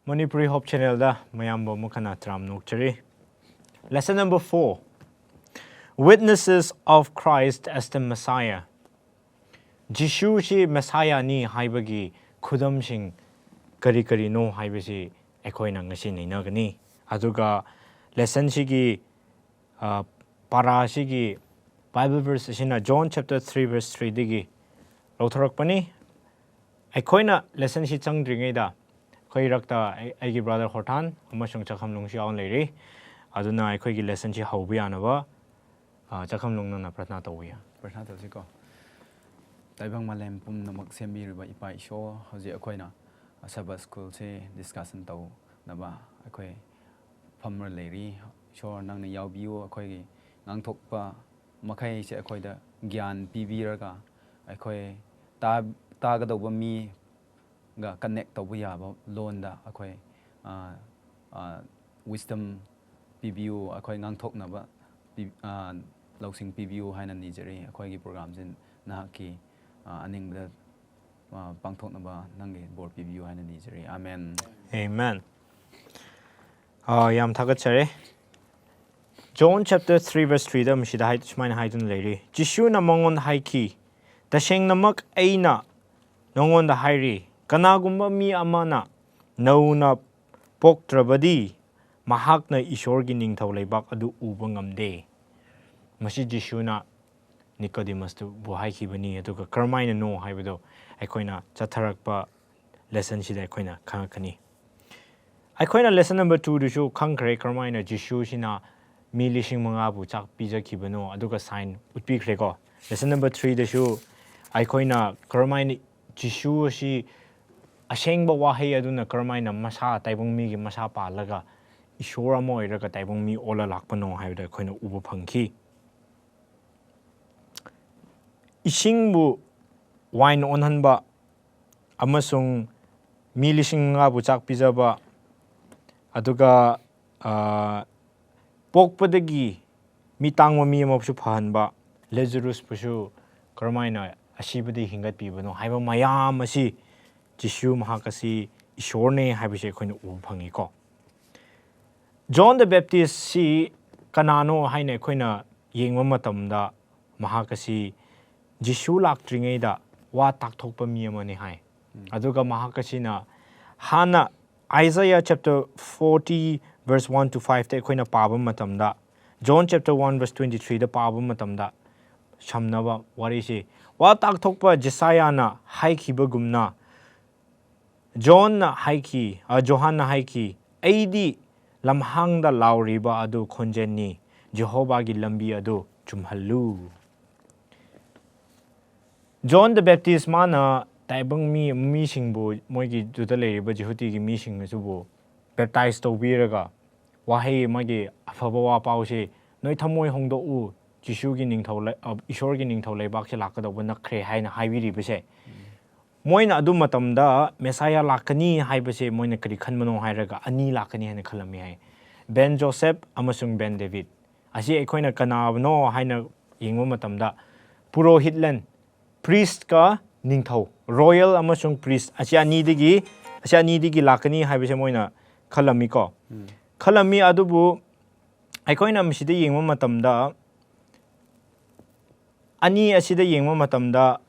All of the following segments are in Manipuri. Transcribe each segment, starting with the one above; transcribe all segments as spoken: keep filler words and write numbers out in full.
Manipuri Hope Channelꯗ ꯃꯌꯥꯝꯕꯨ ꯑꯃꯨꯛ ꯍꯟꯅ ꯇꯔꯥꯝꯅ ꯑꯣꯛꯆꯔꯤ꯫ Lesson number four, Witnesses of Christ as the Messiah. ꯖꯤꯁꯨꯁꯤ ꯃꯦꯁꯥꯌꯥꯅꯤ ꯍꯥꯏꯕꯒꯤ ꯈꯨꯗꯝꯁꯤꯡ ꯀꯔꯤ ꯀꯔꯤꯅꯣ ꯍꯥꯏꯕꯁꯤ ꯑꯩꯈꯣꯏꯅ ꯉꯁꯤ ꯅꯩꯅꯒꯅꯤ꯫ ꯑꯗꯨꯒ lessonꯁꯤꯒꯤ ꯄꯥꯔꯥꯁꯤꯒꯤ Bible verse ꯑꯁꯤꯅ John chapter three verse threeꯗꯒꯤ ꯂꯧꯊꯣꯔꯛꯄꯅꯤ꯫ ꯑꯩꯈꯣꯏꯅ lessonꯁꯤ ꯆꯪꯗ꯭ꯔꯤꯉꯩꯗ ꯑꯩꯈꯣꯏ ꯏꯔꯛꯇ ꯑꯩ- ꯑꯩꯒꯤ brother ꯍꯣꯔꯊꯥꯟ ꯑꯃꯁꯨꯡ ꯆꯈꯝꯂꯨꯡꯁꯨ ꯌꯥꯎꯅ ꯂꯩꯔꯤ꯫ ꯑꯗꯨꯅ ꯑꯩꯈꯣꯏꯒꯤ lessonꯁꯤ ꯍꯧꯕ ꯌꯥꯅꯕ, ꯑ, ꯆꯈꯝꯂꯨꯡ, ꯅꯪꯅ ꯄ꯭ꯔꯊꯅꯥ ꯇꯧꯕ ꯌꯥ꯫ ꯄ꯭ꯔꯊꯅꯥ ꯇꯧꯁꯤꯀꯣ꯫ ꯇꯥꯏꯕꯪ ꯃꯥꯂꯦꯝ ꯄꯨꯝꯅꯃꯛ ꯁꯦꯝꯕꯤꯔꯤꯕ ꯏꯄꯥ ꯏꯁꯣꯔ, ꯍꯧꯖꯤꯛ ꯑꯩꯈꯣꯏꯅ Sabbath Schoolꯁꯦ discussion ꯇꯧꯅꯕ ꯑꯩꯈꯣꯏ ꯐꯝꯔ ꯂꯩꯔꯤ꯫ ꯏꯁꯣꯔ, ꯅꯪꯅ ꯌꯥꯎꯕꯤꯌꯨ꯫ ꯑꯩꯈꯣꯏꯒꯤ ꯉꯥꯡꯊꯣꯛꯄ ꯃꯈꯩꯁꯦ ꯑꯩꯈꯣꯏꯗ ꯒ꯭ꯌꯥꯟ ꯄꯤꯕꯤꯔꯒ, ꯑꯩꯈꯣꯏ ꯇꯥ- ꯇꯥꯒꯗꯧꯕ ꯃꯤꯒ connect ꯇꯧꯕ ꯌꯥꯕ ꯂꯣꯟꯗ ꯑꯩꯈꯣꯏ, ꯑ, ꯑ, wisdom ꯄꯤꯕꯤꯌꯨ, ꯑꯩꯈꯣꯏ ꯉꯥꯡꯊꯣꯛꯅꯕ ꯄꯤ- ꯑ, ꯂꯧꯁꯤꯡ ꯄꯤꯕꯤꯌꯨ ꯍꯥꯏꯅ ꯅꯤꯖꯔꯤ꯫ ꯑꯩꯈꯣꯏꯒꯤ programꯁꯦ ꯅꯍꯥꯛꯀꯤ, ꯑ, ꯑꯅꯤꯡꯕꯗ, ꯑ, ꯄꯥꯡꯊꯣꯛꯅꯕ ꯅꯪꯒꯤ ꯕꯣꯔ ꯄꯤꯕꯤꯌꯨ ꯍꯥꯏꯅ ꯅꯤꯖꯔꯤ꯫ Amen꯫ Amen꯫ ꯑ, ꯌꯥꯝ ꯊꯥꯒꯠꯆꯔꯤ꯫ John chapter three verse threeꯗ ꯃꯁꯤꯗ ꯍꯥꯏ- ꯁꯨꯃꯥꯏꯅ ꯍꯥꯏꯗꯨꯅ ꯂꯩꯔꯤ, ꯖꯤꯁꯨꯅ ꯃꯉꯣꯟꯗ ꯍꯥꯏꯈꯤ, "ꯇꯁꯦꯡꯅꯃꯛ ꯑꯩꯅ ꯅꯉꯣꯟꯗ ꯍꯥꯏꯔꯤ, ꯀꯅꯥꯒꯨꯝꯕ ꯃꯤ ꯑꯃꯅ ꯅꯧꯅ ꯄꯣꯛꯇ꯭ꯔꯕꯗꯤ ꯃꯍꯥꯛꯅ ꯏꯁꯣꯔꯒꯤ ꯅꯤꯡꯊꯧ ꯂꯩꯕꯥꯛ ꯑꯗꯨ ꯎꯕ ꯉꯝꯗꯦ"꯫ ꯃꯁꯤ ꯖꯤꯁꯨꯅ ꯅꯤꯀꯣꯗꯤꯃꯁꯇꯕꯨ ꯍꯥꯏꯈꯤꯕꯅꯤ꯫ ꯑꯗꯨꯒ ꯀꯔꯝꯍꯥꯏꯅꯅꯣ ꯍꯥꯏꯕꯗꯣ ꯑꯩꯈꯣꯏꯅ ꯆꯠꯊꯔꯛꯄ lessonꯁꯤꯗ ꯑꯩꯈꯣꯏꯅ ꯈꯪꯉꯛꯀꯅꯤ꯫ ꯑꯩꯈꯣꯏꯅ lesson number twoꯗꯨꯁꯨ ꯈꯪꯈ꯭ꯔꯦ, ꯀꯔꯝꯍꯥꯏꯅ ꯖꯤꯁꯨꯁꯤꯅ ꯃꯤ ꯂꯤꯁꯤꯡ ꯃꯉꯥꯕꯨ ꯆꯥꯛ ꯄꯤꯖꯈꯤꯕꯅꯣ, ꯑꯗꯨꯒ sign ꯎꯠꯄꯤꯈ꯭ꯔꯦꯀꯣ꯫ Lesson number threeꯗꯁꯨ ꯑꯩꯈꯣꯏꯅ ꯀꯔꯝꯍꯥꯏꯅ ꯖꯤꯁꯨ ꯑꯁꯤ ꯑꯁꯦꯡꯕ ꯋꯥꯍꯩ ꯑꯗꯨꯅ ꯀꯔꯝꯍꯥꯏꯅ ꯃꯁꯥ, ꯇꯥꯏꯕꯪ ꯃꯤꯒꯤ ꯃꯁꯥ ꯄꯥꯜꯂꯒ ꯏꯁꯣꯔ ꯑꯃ ꯑꯣꯏꯔꯒ ꯇꯥꯏꯕꯪ ꯃꯤ ꯑꯣꯜꯂ ꯂꯥꯛꯄꯅꯣ ꯍꯥꯏꯕꯗꯣ ꯑꯩꯈꯣꯏꯅ ꯎꯕ ꯐꯪꯈꯤ꯫ ꯏꯁꯤꯡꯕꯨ wine ꯑꯣꯟꯍꯟꯕ ꯑꯃꯁꯨꯡ ꯃꯤ ꯂꯤꯁꯤꯡ ꯃꯉꯥꯕꯨ ꯆꯥꯛ ꯄꯤꯖꯕ, ꯑꯗꯨꯒ, ꯑ, ꯄꯣꯛꯄꯗꯒꯤ ꯃꯤ ꯇꯥꯡꯕ ꯃꯤ ꯑꯃꯕꯨꯁꯨ ꯐꯍꯟꯕ, ꯂꯦꯖꯔꯨꯁꯄꯨꯁꯨ ꯀꯔꯝꯍꯥꯏꯅ ꯑꯁꯤꯕꯗꯒꯤ ꯍꯤꯡꯒꯠꯄꯤꯕꯅꯣ ꯍꯥꯏꯕ ꯃꯌꯥꯝ ꯑꯁꯤ ꯖꯤꯁꯨ ꯃꯍꯥꯛ ꯑꯁꯤ ꯏꯁꯣꯔꯅꯦ ꯍꯥꯏꯕꯁꯦ ꯑꯩꯈꯣꯏꯅ ꯎꯕ ꯐꯪꯉꯤꯀꯣ꯫ John the Baptist ꯁꯤ ꯀꯅꯥꯅꯣ ꯍꯥꯏꯅ ꯑꯩꯈꯣꯏꯅ ꯌꯦꯡꯕ ꯃꯇꯝꯗ, ꯃꯍꯥꯛ ꯑꯁꯤ ꯖꯤꯁꯨ ꯂꯥꯛꯇ꯭ꯔꯤꯉꯩꯗ ꯋꯥ ꯇꯥꯛꯊꯣꯛꯄ ꯃꯤ ꯑꯃꯅꯤ ꯍꯥꯏ꯫ ꯑꯗꯨꯒ ꯃꯍꯥꯛ ꯑꯁꯤꯅ ꯍꯥꯟꯅ Isaiah chapter forty verse one to five ꯇ ꯑꯩꯈꯣꯏꯅ ꯄꯥꯕ ꯃꯇꯝꯗ, John chapter one verse twenty three ꯗ ꯄꯥꯕ ꯃꯇꯝꯗ, ꯁꯝꯅꯕ ꯋꯥꯔꯤꯁꯤ, ꯋꯥ ꯇꯥꯛꯊꯣꯛꯄ ꯖꯦꯁꯥꯌꯥꯅ ꯍꯥꯏꯈꯤꯕꯒꯨꯝꯅ, ꯖꯣꯟꯅ ꯍꯥꯏꯈꯤ, ꯑ, ꯖꯣꯍꯥꯟꯅ ꯍꯥꯏꯈꯤ, "ꯑꯩꯗꯤ ꯂꯝꯍꯥꯡꯗ ꯂꯥꯎꯔꯤꯕ ꯑꯗꯨ ꯈꯣꯟꯖꯦꯜꯅꯤ, ꯖꯦꯍꯣꯚꯥꯒꯤ ꯂꯝꯕꯤ ꯑꯗꯨ ꯆꯨꯝꯍꯜꯂꯨ"꯫ John the Baptist ꯃꯥꯅ ꯇꯥꯏꯕꯪ ꯃꯤ, ꯃꯤꯁꯤꯡꯕꯨ, ꯃꯣꯏꯒꯤꯗꯨꯗ ꯂꯩꯔꯤꯕ ꯖꯤꯍꯨꯗꯤꯒꯤ ꯃꯤꯁꯤꯡ ꯑꯁꯤꯕꯨ baptize ꯇꯧꯕꯤꯔꯒ, ꯋꯥꯍꯩ ꯑꯃꯒꯤ ꯑꯐꯕ ꯋꯥ ꯄꯥꯎꯁꯤ, "ꯅꯣꯏ ꯊꯃꯣꯏ ꯍꯣꯡꯗꯣꯛꯎ, ꯖꯤꯁꯨꯒꯤ ꯅꯤꯡꯊꯧ ꯂꯩ-, ꯑ, ꯏꯁꯣꯔꯒꯤ ꯅꯤꯡꯊꯧ ꯂꯩꯕꯥꯛꯁꯦ ꯂꯥꯛꯀꯗꯧꯕ ꯅꯛꯈ꯭ꯔꯦ" ꯍꯥꯏꯅ ꯍꯥꯏꯕꯤꯔꯤꯕꯁꯦ, ꯃꯣꯏꯅ ꯑꯗꯨ ꯃꯇꯝꯗ ꯃꯦꯁꯥꯌꯥ ꯂꯥꯛꯀꯅꯤ ꯍꯥꯏꯕꯁꯦ ꯃꯣꯏꯅ ꯀꯔꯤ ꯈꯟꯕꯅꯣ ꯍꯥꯏꯔꯒ, ꯑꯅꯤ ꯂꯥꯛꯀꯅꯤ ꯍꯥꯏꯅ ꯈꯜꯂꯝꯃꯤ ꯍꯥꯏ, Ben Joseph ꯑꯃꯁꯨꯡ Ben David꯫ ꯑꯁꯤ ꯑꯩꯈꯣꯏꯅ ꯀꯅꯥꯕꯅꯣ ꯍꯥꯏꯅ ꯌꯦꯡꯕ ꯃꯇꯝꯗ, ꯄꯨꯔꯣꯍꯤꯠꯂꯦꯟ, priest ꯀ ꯅꯤꯡꯊꯧ, royal ꯑꯃꯁꯨꯡ priest, ꯑꯁꯤ ꯑꯅꯤꯗꯒꯤ, ꯑꯁꯤ ꯑꯅꯤꯗꯒꯤ ꯂꯥꯛꯀꯅꯤ ꯍꯥꯏꯕꯁꯦ ꯃꯣꯏꯅ ꯈꯜꯂꯝꯃꯤꯀꯣ꯫ ꯈꯜꯂꯝꯃꯤ, ꯑꯗꯨꯕꯨ ꯑꯩꯈꯣꯏꯅ ꯃꯁꯤꯗ ꯌꯦꯡꯕ ꯃꯇꯝꯗ, ꯑꯅꯤ ꯑꯁꯤꯗ ꯌꯦꯡꯕ ꯃꯇꯝꯗ,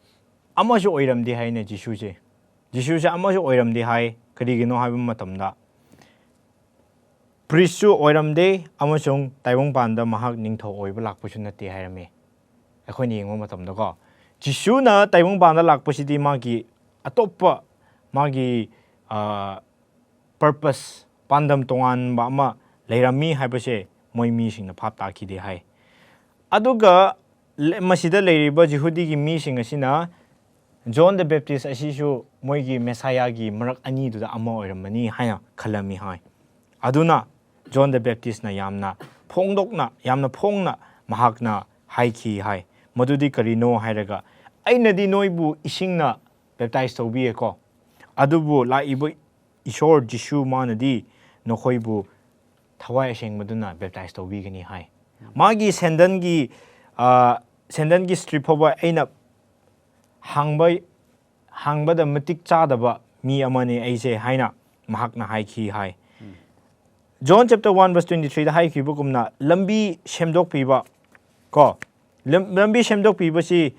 ꯑꯃꯁꯨ ꯑꯣꯏꯔꯝꯗꯦ ꯍꯥꯏꯅꯦ ꯖꯤꯁꯨꯁꯦ꯫ ꯖꯤꯁꯨꯁꯦ ꯑꯃꯁꯨ ꯑꯣꯏꯔꯝꯗꯦ ꯍꯥꯏ꯫ ꯀꯔꯤꯒꯤꯅꯣ ꯍꯥꯏꯕ ꯃꯇꯝꯗ, priest ꯁꯨ ꯑꯣꯏꯔꯝꯗꯦ ꯑꯃꯁꯨꯡ ꯇꯥꯏꯕꯪꯄꯥꯟꯗ ꯃꯍꯥꯛ ꯅꯤꯡꯊꯧ ꯑꯣꯏꯕ ꯂꯥꯛꯄꯁꯨ ꯅꯠꯇꯦ ꯍꯥꯏꯔꯝꯃꯤ꯫ ꯑꯩꯈꯣꯏꯅ ꯌꯦꯡꯕ ꯃꯇꯝꯗꯀꯣ, ꯖꯤꯁꯨꯅ ꯇꯥꯏꯕꯪꯄꯥꯟꯗ ꯂꯥꯛꯄꯁꯤꯗꯤ ꯃꯥꯒꯤ ꯑꯇꯣꯞꯄ, ꯃꯥꯒꯤ, ꯑ, purpose, ꯄꯥꯟꯗꯝ ꯇꯣꯉꯥꯟꯕ ꯑꯃ ꯂꯩꯔꯝꯃꯤ ꯍꯥꯏꯕꯁꯦ ꯃꯣꯏ ꯃꯤꯁꯤꯡꯅ ꯚꯥꯞ ꯇꯥꯈꯤꯗꯦ ꯍꯥꯏ꯫ ꯑꯗꯨꯒ ꯂꯦ-, ꯃꯁꯤꯗ ꯂꯩꯔꯤꯕ ꯖꯤꯍꯨꯗꯤꯒꯤ ꯃꯤꯁꯤꯡ ꯑꯁꯤꯅ John the Baptist ꯑꯁꯤꯁꯨ ꯃꯣꯏꯒꯤ ꯃꯦꯁꯥꯌꯥꯒꯤ ꯃꯔꯛ ꯑꯅꯤꯗꯨꯗ ꯑꯃ ꯑꯣꯏꯔꯝꯃꯅꯤ ꯍꯥꯏꯅ ꯈꯜꯂꯝꯃꯤ ꯍꯥꯏ꯫ ꯑꯗꯨꯅ John the Baptist ꯅ ꯌꯥꯝꯅ ꯐꯣꯡꯗꯣꯛꯅ, ꯌꯥꯝꯅ ꯐꯣꯡꯅ ꯃꯍꯥꯛꯅ ꯍꯥꯏꯈꯤ ꯍꯥꯏ꯫ ꯃꯗꯨꯗꯤ ꯀꯔꯤꯅꯣ ꯍꯥꯏꯔꯒ, "ꯑꯩꯅꯗꯤ ꯅꯣꯏꯕꯨ ꯏꯁꯤꯡꯅ baptize ꯇꯧꯕꯤꯌꯦꯀꯣ, ꯑꯗꯨꯕꯨ ꯂꯥꯛꯏꯕ ꯏꯁꯣꯔ ꯖꯤꯁꯨ ꯃꯥꯅꯗꯤ ꯅꯈꯣꯏꯕꯨ ꯊꯋꯥꯏ ꯑꯁꯦꯡꯕꯗꯨꯅ baptize ꯇꯧꯕꯤꯒꯅꯤ" ꯍꯥꯏ꯫ ꯃꯥꯒꯤ ꯁꯦꯟꯗꯟꯒꯤ, ꯑ, ꯁꯦꯟꯗꯟꯒꯤ strip ꯐꯥꯎꯕ ꯑꯩꯅ ꯍꯥꯡꯕ, ꯍꯥꯡꯕꯗ ꯃꯇꯤꯛ ꯆꯥꯗꯕ ꯃꯤ ꯑꯃꯅꯤ ꯑꯩꯁꯦ ꯍꯥꯏꯅ ꯃꯍꯥꯛꯅ ꯍꯥꯏꯈꯤ ꯍꯥꯏ꯫ John chapter one verse twenty-threeꯗ ꯍꯥꯏꯈꯤꯕꯒꯨꯝꯅ ꯂꯝꯕꯤ ꯁꯦꯝꯗꯣꯛꯄꯤꯕ ꯀꯣ, ꯂꯝ- ꯂꯝꯕꯤ ꯁꯦꯝꯗꯣꯛꯄꯤꯕꯁꯤ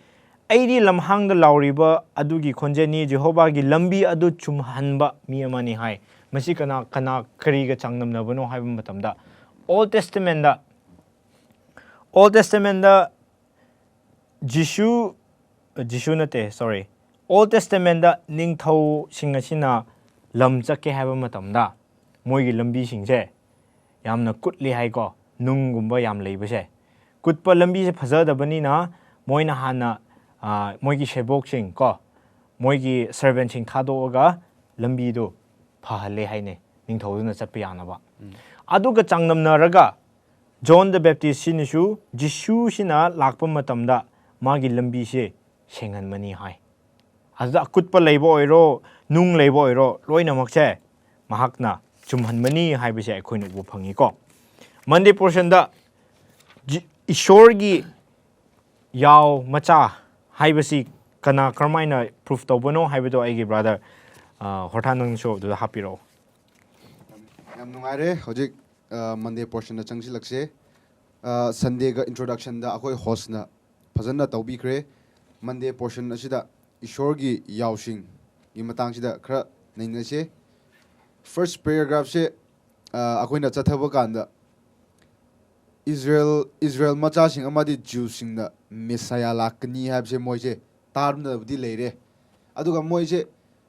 ꯑꯩꯗꯤ ꯂꯝꯍꯥꯡꯗ ꯂꯥꯎꯔꯤꯕ ꯑꯗꯨꯒꯤ ꯈꯣꯟꯖꯦꯜꯅꯤ, ꯖꯦꯍꯣꯚꯥꯒꯤ ꯂꯝꯕꯤ ꯑꯗꯨ ꯆꯨꯝꯍꯟꯕ ꯃꯤ ꯑꯃꯅꯤ ꯍꯥꯏ꯫ ꯃꯁꯤ ꯀꯅꯥ ꯀꯅꯥ ꯀꯔꯤꯒ ꯆꯥꯡꯗꯝꯅꯕꯅꯣ ꯍꯥꯏꯕ ꯃꯇꯝꯗ, Old Testamentꯗ Old Testamentꯗ ꯖꯤꯁꯨ, ꯖꯤꯁꯨ ꯅꯠꯇꯦ, sorry, Old Testamentꯗ ꯅꯤꯡꯊꯧꯁꯤꯡ ꯑꯁꯤꯅ ꯂꯝ ꯆꯠꯀꯦ ꯍꯥꯏꯕ ꯃꯇꯝꯗ ꯃꯣꯏꯒꯤ ꯂꯝꯕꯤꯁꯤꯡꯁꯦ ꯌꯥꯝꯅ ꯀꯨꯠꯂꯤ ꯍꯥꯏꯀꯣ, ꯅꯨꯡꯒꯨꯝꯕ ꯌꯥꯝ ꯂꯩꯕꯁꯦ꯫ ꯀꯨꯠꯄ ꯂꯝꯕꯤꯁꯦ ꯐꯖꯗꯕꯅꯤꯅ ꯃꯣꯏꯅ ꯍꯥꯟꯅ, ꯑ, ꯃꯣꯏꯒꯤ ꯁꯦꯕꯣꯛꯁꯤꯡ ꯀꯣ, ꯃꯣꯏꯒꯤ servantꯁꯤꯡ ꯊꯥꯗꯣꯛꯑꯒ ꯂꯝꯕꯤꯗꯨ ꯐꯍꯜꯂꯦ ꯍꯥꯏꯅꯦ, ꯅꯤꯡꯊꯧꯗꯨꯅ ꯆꯠꯄ ꯌꯥꯅꯕ꯫ ꯑꯗꯨꯒ ꯆꯥꯡꯗꯝꯅꯔꯒ John the Baptistꯁꯤꯅꯁꯨ ꯖꯤꯁꯨꯁꯤꯅ ꯂꯥꯛꯄ ꯃꯇꯝꯗ ꯃꯥꯒꯤ ꯂꯝꯕꯤꯁꯦ ꯁꯦꯡꯍꯟꯕꯅꯤ ꯍꯥꯏ꯫ ꯑꯗꯨꯗ ꯑꯀꯨꯠꯄ ꯂꯩꯕ ꯑꯣꯏꯔꯣ, ꯅꯨꯡ ꯂꯩꯕ ꯑꯣꯏꯔꯣ, ꯂꯣꯏꯅꯃꯛꯁꯦ ꯃꯍꯥꯛꯅ ꯆꯨꯝꯍꯟꯕꯅꯤ ꯍꯥꯏꯕꯁꯦ ꯑꯩꯈꯣꯏꯅ ꯎꯕ ꯐꯪꯉꯤꯀꯣ꯫ Monday portionꯗ ꯖꯤ- ꯏꯁꯣꯔꯒꯤ ꯌꯥꯎ ꯃꯆꯥ ꯍꯥꯏꯕꯁꯤ ꯀꯅꯥ ꯀꯔꯝꯍꯥꯏꯅ proof ꯇꯧꯕꯅꯣ ꯍꯥꯏꯕꯗꯣ ꯑꯩꯒꯤ brother, ꯑ, ꯍꯣꯔꯊꯥ, ꯅꯪꯁꯨ ꯑꯗꯨꯗ ꯍꯥꯞꯄꯤꯔꯛꯑꯣ꯫ ꯌꯥꯝ ꯅꯨꯡꯉꯥꯏꯔꯦ꯫ ꯍꯧꯖꯤꯛ Monday portionꯗ ꯆꯪꯁꯤꯜꯂꯛꯁꯦ꯫ Sundayꯒ introductionꯗ ꯑꯩꯈꯣꯏ hostꯅ ꯐꯖꯅ ꯇꯧꯕꯤꯈ꯭ꯔꯦ꯫ Monday portion ꯑꯁꯤꯗ ꯏꯁꯣꯔꯒꯤ ꯌꯥꯎꯁꯤꯡꯒꯤ ꯃꯇꯥꯡꯁꯤꯗ ꯈꯔ ꯅꯩꯅꯁꯦ꯫ First paragraphꯁꯦ ꯑꯩꯈꯣꯏꯅ ꯆꯠꯊꯕ ꯀꯥꯟꯗ ꯏꯁꯔꯦꯜ ꯏꯁꯔꯦꯜ ꯃꯆꯥꯁꯤꯡ ꯑꯃꯗꯤ ꯖ꯭ꯌꯨꯁꯁꯤꯡꯅ ꯃꯦꯁꯥꯌꯥ ꯂꯥꯛꯀꯅꯤ ꯍꯥꯏꯕꯁꯦ ꯃꯣꯏꯁꯦ ꯇꯥꯗꯨꯅꯕꯨꯗꯤ ꯂꯩꯔꯦ꯫ ꯑꯗꯨꯒ ꯃꯣꯏꯁꯦ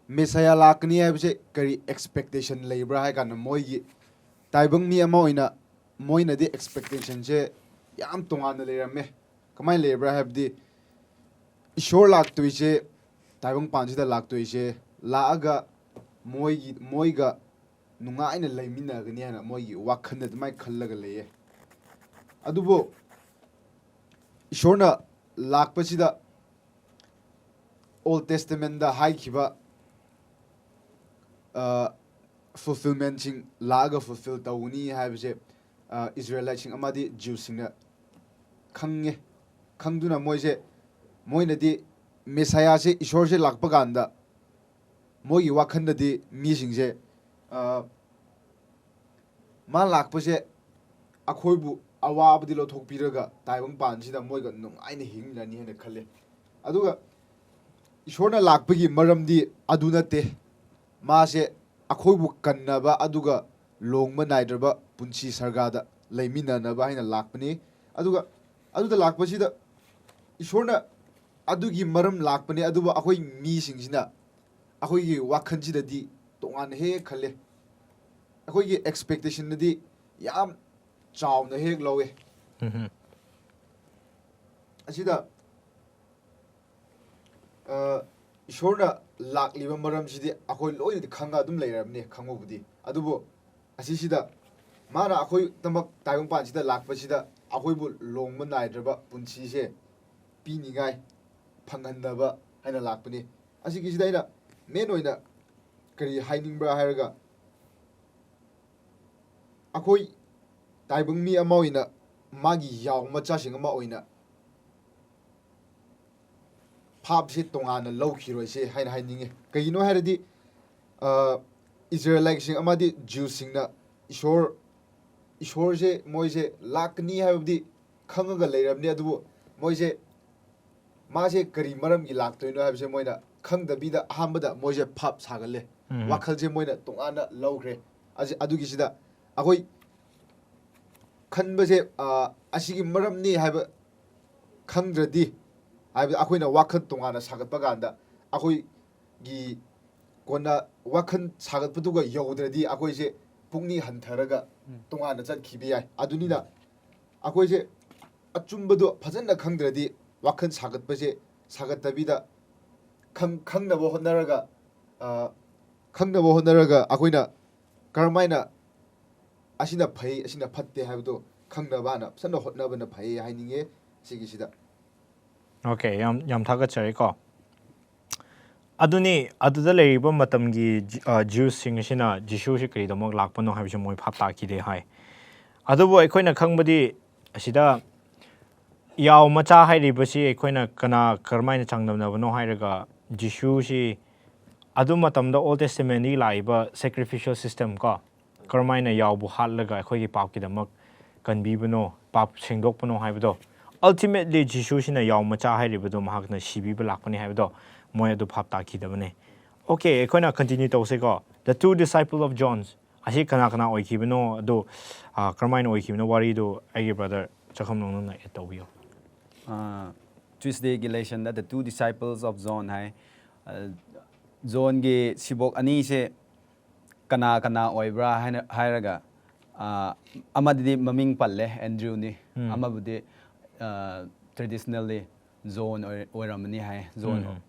ꯃꯦꯁꯥꯌꯥ ꯂꯥꯛꯀꯅꯤ ꯍꯥꯏꯕꯁꯦ ꯀꯔꯤ expectation ꯂꯩꯕ꯭ꯔꯥ ꯍꯥꯏ ꯀꯥꯟꯗ, ꯃꯣꯏꯒꯤ ꯇꯥꯏꯕꯪ ꯃꯤ ꯑꯃ ꯑꯣꯏꯅ ꯃꯣꯏꯅꯗꯤ expectationꯁꯦ ꯌꯥꯝ ꯇꯣꯉꯥꯟꯅ ꯂꯩꯔꯝꯃꯦ꯫ ꯀꯃꯥꯏꯅ ꯂꯩꯕ꯭ꯔꯥ ꯍꯥꯏꯕꯗꯤ, ꯏꯁꯣꯔ ꯂꯥꯛꯇꯣꯏꯁꯦ, ꯇꯥꯏꯕꯪꯄꯥꯟꯁꯤꯗ ꯂꯥꯛꯇꯣꯏꯁꯦ, ꯂꯥꯛꯑꯒ ꯃꯣꯏꯒꯤ ꯃꯣꯏꯒ ꯅꯨꯡꯉꯥꯏꯅ ꯂꯩꯃꯤꯟꯅꯒꯅꯤ ꯍꯥꯏꯅ ꯃꯣꯏꯒꯤ ꯋꯥꯈꯜꯗ ꯑꯗꯨꯃꯥꯏꯅ ꯈꯜꯂꯒ ꯂꯩꯌꯦ꯫ ꯑꯗꯨꯕꯨ ꯏꯁꯣꯔꯅ ꯂꯥꯛꯄꯁꯤꯗ Old Testamentꯗ ꯍꯥꯏꯈꯤꯕ fulfilmentꯁꯤꯡ ꯂꯥꯛꯑꯒ fulfill ꯇꯧꯒꯅꯤ ꯍꯥꯏꯕꯁꯦ Israeliteꯁꯤꯡ ꯑꯃꯗꯤ Jewꯁꯁꯤꯡꯅ ꯈꯪꯉꯦ꯫ ꯈꯪꯗꯨꯅ ꯃꯣꯏꯁꯦ, ꯃꯣꯏꯅꯗꯤ ꯃꯦꯁꯥꯌꯥꯁꯦ, ꯏꯁꯣꯔꯁꯦ ꯂꯥꯛꯄ ꯀꯥꯟꯗ ꯃꯣꯏꯒꯤ ꯋꯥꯈꯜꯗꯗꯤ ꯃꯤꯁꯤꯡꯁꯦ, ꯑ, ꯃꯥ ꯂꯥꯛꯄꯁꯦ ꯑꯩꯈꯣꯏꯕꯨ ꯑꯋꯥꯕꯗꯤ ꯂꯧꯊꯣꯛꯄꯤꯔꯒ ꯇꯥꯏꯕꯪꯄꯥꯟꯁꯤꯗ ꯃꯣꯏꯒ ꯅꯨꯡꯉꯥꯏꯅ ꯍꯤꯡꯂꯅꯤ ꯍꯥꯏꯅ ꯈꯜꯂꯦ꯫ ꯑꯗꯨꯒ ꯏꯁꯣꯔꯅ ꯂꯥꯛꯄꯒꯤ ꯃꯔꯝꯗꯤ ꯑꯗꯨ ꯅꯠꯇꯦ꯫ ꯃꯥꯁꯦ ꯑꯩꯈꯣꯏꯕꯨ ꯀꯟꯅꯕ ꯑꯗꯨꯒ ꯂꯣꯡꯕ ꯅꯥꯏꯗ꯭ꯔꯕ ꯄꯨꯟꯁꯤ ꯁꯔꯒꯥꯗ ꯂꯩꯃꯤꯟꯅꯅꯕ ꯍꯥꯏꯅ ꯂꯥꯛꯄꯅꯤ꯫ ꯑꯗꯨꯒ ꯑꯗꯨꯗ ꯂꯥꯛꯄꯁꯤꯗ ꯏꯁꯣꯔꯅ ꯑꯗꯨꯒꯤ ꯃꯔꯝ ꯂꯥꯛꯄꯅꯤ, ꯑꯗꯨꯕꯨ ꯑꯩꯈꯣꯏ ꯃꯤꯁꯤꯡꯁꯤꯅ ꯑꯩꯈꯣꯏꯒꯤ ꯋꯥꯈꯜꯁꯤꯗꯗꯤ ꯇꯣꯉꯥꯟꯅ ꯍꯦꯛ ꯈꯜꯂꯦ꯫ ꯑꯩꯈꯣꯏꯒꯤ ꯑꯦꯛꯁꯄꯦꯛꯇꯦꯁꯟꯗꯗꯤ ꯌꯥꯝ ꯆꯥꯎꯅ ꯍꯦꯛ ꯂꯧꯋꯦ꯫ ꯎꯝ꯫ ꯑꯁꯤꯗ, ꯑ, ꯏꯁꯣꯔꯅ ꯂꯥꯛꯂꯤꯕ ꯃꯔꯝꯁꯤꯗꯤ ꯑꯩꯈꯣꯏ ꯂꯣꯏꯅꯗꯤ ꯈꯪꯉ ꯑꯗꯨꯝ ꯂꯩꯔꯕꯅꯦ, ꯈꯪꯕꯕꯨꯗꯤ꯫ ꯑꯗꯨꯕꯨ ꯑꯁꯤꯁꯤꯗ ꯃꯥꯅ ꯑꯩꯈꯣꯏꯗꯃꯛ ꯇꯥꯏꯕꯪꯄꯥꯟꯁꯤꯗ ꯂꯥꯛꯄꯁꯤꯗ ꯑꯩꯈꯣꯏꯕꯨ ꯂꯣꯡꯕ ꯅꯥꯏꯗ꯭ꯔꯕ ꯄꯨꯟꯁꯤꯁꯦ ꯄꯤꯅꯤꯡꯉꯥꯏ, ꯐꯪꯍꯟꯅꯕ ꯍꯥꯏꯅ ꯂꯥꯛꯄꯅꯤ꯫ ꯑꯁꯤꯒꯤꯁꯤꯗ ꯑꯩꯅ ꯃꯦꯟ ꯑꯣꯏꯅ ꯀꯔꯤ ꯍꯥꯏꯅꯤꯡꯕ꯭ꯔꯥ ꯍꯥꯏꯔꯒ, ꯑꯩꯈꯣꯏ ꯇꯥꯏꯕꯪ ꯃꯤ ꯑꯃ ꯑꯣꯏꯅ, ꯃꯥꯒꯤ ꯌꯥꯎ ꯃꯆꯥꯁꯤꯡ ꯑꯃ ꯑꯣꯏꯅ ꯐꯥꯞꯁꯤ ꯇꯣꯉꯥꯟꯅ ꯂꯧꯈꯤꯔꯣꯏꯁꯦ ꯍꯥꯏꯅ ꯍꯥꯏꯅꯤꯡꯉꯤ꯫ ꯀꯩꯒꯤꯅꯣ ꯍꯥꯏꯔꯗꯤ, ꯑ, ꯏꯖꯔꯦꯂꯥꯏꯠꯁꯤꯡ ꯑꯃꯗꯤ ꯖ꯭ꯌꯨꯁꯁꯤꯡꯅ ꯏꯁꯣꯔ, ꯏꯁꯣꯔꯁꯦ ꯃꯣꯏꯁꯦ ꯂꯥꯛꯀꯅꯤ ꯍꯥꯏꯕꯗꯤ ꯈꯪꯉꯒ ꯂꯩꯔꯕꯅꯤ, ꯑꯗꯨꯕꯨ ꯃꯣꯏꯁꯦ ꯃꯥꯁꯦ ꯀꯔꯤ ꯃꯔꯝꯒꯤ ꯂꯥꯛꯇꯣꯏꯅꯣ ꯍꯥꯏꯕꯁꯦ ꯃꯣꯏꯅ ꯈꯪꯗꯕꯤꯗ ꯑꯍꯥꯟꯕꯗ ꯃꯣꯏꯁꯦ ꯐꯥꯞ ꯁꯥꯒꯠꯂꯦ꯫ ꯎꯝ꯫ ꯋꯥꯈꯜꯁꯦ ꯃꯣꯏꯅ ꯇꯣꯉꯥꯟꯅ ꯂꯧꯈ꯭ꯔꯦ꯫ ꯑꯁꯤ-, ꯑꯗꯨꯒꯤꯁꯤꯗ ꯑꯩꯈꯣꯏ ꯈꯟꯕꯁꯦ, ꯑ, ꯑꯁꯤꯒꯤ ꯃꯔꯝꯅꯤ ꯍꯥꯏꯕ ꯈꯪꯗ꯭ꯔꯗꯤ, ꯍꯥꯏꯕꯗꯤ ꯑꯩꯈꯣꯏꯅ ꯋꯥꯈꯜ ꯇꯣꯉꯥꯟꯅ ꯁꯥꯒꯠꯄ ꯀꯥꯟꯗ ꯑꯩꯈꯣꯏꯒꯤ ꯀꯣꯟꯅ ꯋꯥꯈꯜ ꯁꯥꯒꯠꯄꯗꯨꯒ ꯌꯧꯗ꯭ꯔꯗꯤ ꯑꯩꯈꯣꯏꯁꯦ ꯄꯨꯛꯅꯤꯡ ꯍꯟꯊꯔꯒ ꯎꯝ꯫ ꯇꯣꯉꯥꯟꯅ ꯆꯠꯈꯤꯕ ꯌꯥꯏ꯫ ꯑꯗꯨꯅꯤꯅ ꯑꯩꯈꯣꯏꯁꯦ ꯑꯆꯨꯝꯕꯗꯣ ꯐꯖꯅ ꯈꯪꯗ꯭ꯔꯗꯤ ꯋꯥꯈꯜ ꯁꯥꯒꯠꯄꯁꯦ ꯁꯥꯒꯠꯇꯕꯤꯗ ꯈꯪ-, ꯈꯪꯅꯕ ꯍꯣꯠꯅꯔꯒ, ꯑ, ꯈꯪꯅꯕ ꯍꯣꯠꯅꯔꯒ ꯑꯩꯈꯣꯏꯅ ꯀꯔꯝꯍꯥꯏꯅ ꯑꯁꯤꯅ ꯐꯩ, ꯑꯁꯤꯅ ꯐꯠꯇꯦ ꯍꯥꯏꯕꯗꯣ ꯈꯪꯅꯕ ꯍꯥꯟꯅ ꯐꯖꯅ ꯍꯣꯠꯅꯕꯅ ꯐꯩ ꯍꯥꯏꯅꯤꯡꯉꯦ ꯁꯤꯒꯤꯁꯤꯗ꯫ ꯑꯣꯀꯦ, ꯌꯥꯝ, ꯌꯥꯝ ꯊꯥꯒꯠꯆꯔꯤꯀꯣ꯫ ꯑꯗꯨꯅꯤ, ꯑꯗꯨꯗ ꯂꯩꯔꯤꯕ ꯃꯇꯝꯒꯤ ꯖꯤ-, ꯑ, ꯖ꯭ꯌꯨꯁꯁꯤꯡ ꯑꯁꯤꯅ ꯖꯤꯁꯨꯁꯤ ꯀꯔꯤꯗꯃꯛ ꯂꯥꯛꯄꯅꯣ ꯍꯥꯏꯕꯁꯤ ꯃꯣꯏ ꯚꯥꯞ ꯇꯥꯈꯤꯗꯦ ꯍꯥꯏ꯫ ꯑꯗꯨꯕꯨ ꯑꯩꯈꯣꯏꯅ ꯈꯪꯕꯗꯤ ꯑꯁꯤꯗ ꯌꯥꯎ ꯃꯆꯥ ꯍꯥꯏꯔꯤꯕꯁꯤ ꯑꯩꯈꯣꯏꯅ ꯀꯅꯥ, ꯀꯔꯝꯍꯥꯏꯅ ꯆꯥꯡꯗꯝꯅꯕꯅꯣ ꯍꯥꯏꯔꯒ ꯖꯤꯁꯨꯁꯤ ꯑꯗꯨ ꯃꯇꯝꯗ Old Testamentꯗꯒꯤ ꯂꯥꯛꯏꯕ sacrificial system ꯀꯣ, ꯀꯔꯝꯍꯥꯏꯅ ꯌꯥꯎꯕꯨ ꯍꯥꯠꯂꯒ ꯑꯩꯈꯣꯏꯒꯤ ꯄꯥꯞꯀꯤꯗꯃꯛ ꯀꯟꯕꯤꯕꯅꯣ, ꯄꯥꯞ ꯁꯦꯡꯗꯣꯛꯄꯅꯣ ꯍꯥꯏꯕꯗꯣ, ultimately ꯖꯤꯁꯨꯁꯤꯅ ꯌꯥꯎ ꯃꯆꯥ ꯍꯥꯏꯔꯤꯕꯗꯣ ꯃꯍꯥꯛꯅ ꯁꯤꯕꯤꯕ ꯂꯥꯛꯄꯅꯤ ꯍꯥꯏꯕꯗꯣ ꯃꯣꯏ ꯑꯗꯨ ꯚꯥꯞ ꯇꯥꯈꯤꯗꯕꯅꯦ꯫ Okay, ꯑꯩꯈꯣꯏꯅ continue ꯇꯧꯁꯦꯀꯣ꯫ The two disciple of John ꯑꯁꯤ ꯀꯅꯥ ꯀꯅꯥ ꯑꯣꯏꯈꯤꯕꯅꯣ, ꯑꯗꯣ, ꯑ, ꯀꯔꯝꯍꯥꯏꯅ ꯑꯣꯏꯈꯤꯕꯅꯣ, ꯋꯥꯔꯤꯗꯨ ꯑꯩꯒꯤ brother ꯆꯈꯝ ꯅꯪꯅ add ꯇꯧꯕꯤꯌꯣ꯫ ꯑ, Tuesdayꯒꯤ ꯂꯦꯁꯟꯗ The Two Disciples of John ꯍꯥꯏ꯫ ꯑ, ꯖꯣꯟꯒꯤ ꯁꯤꯕꯣꯛ ꯑꯅꯤꯁꯦ ꯀꯅꯥ ꯀꯅꯥ ꯑꯣꯏꯕ꯭ꯔꯥ ꯍꯥꯏꯅ ꯍꯥꯏꯔꯒ, ꯑ, ꯑꯃꯗꯗꯤ ꯃꯃꯤꯡ ꯄꯜꯂꯦ, ꯑꯦꯟꯗ꯭ꯔꯤꯌꯨꯅꯤ꯫ ꯎꯝ꯫ ꯑꯃꯕꯨꯗꯤ, ꯑ, traditionally ꯖꯣꯟ ꯑꯣꯏ-, ꯑꯣꯏꯔꯝꯃꯅꯤ ꯍꯥꯏ꯫ ꯖꯣꯟ, ꯎꯝ꯫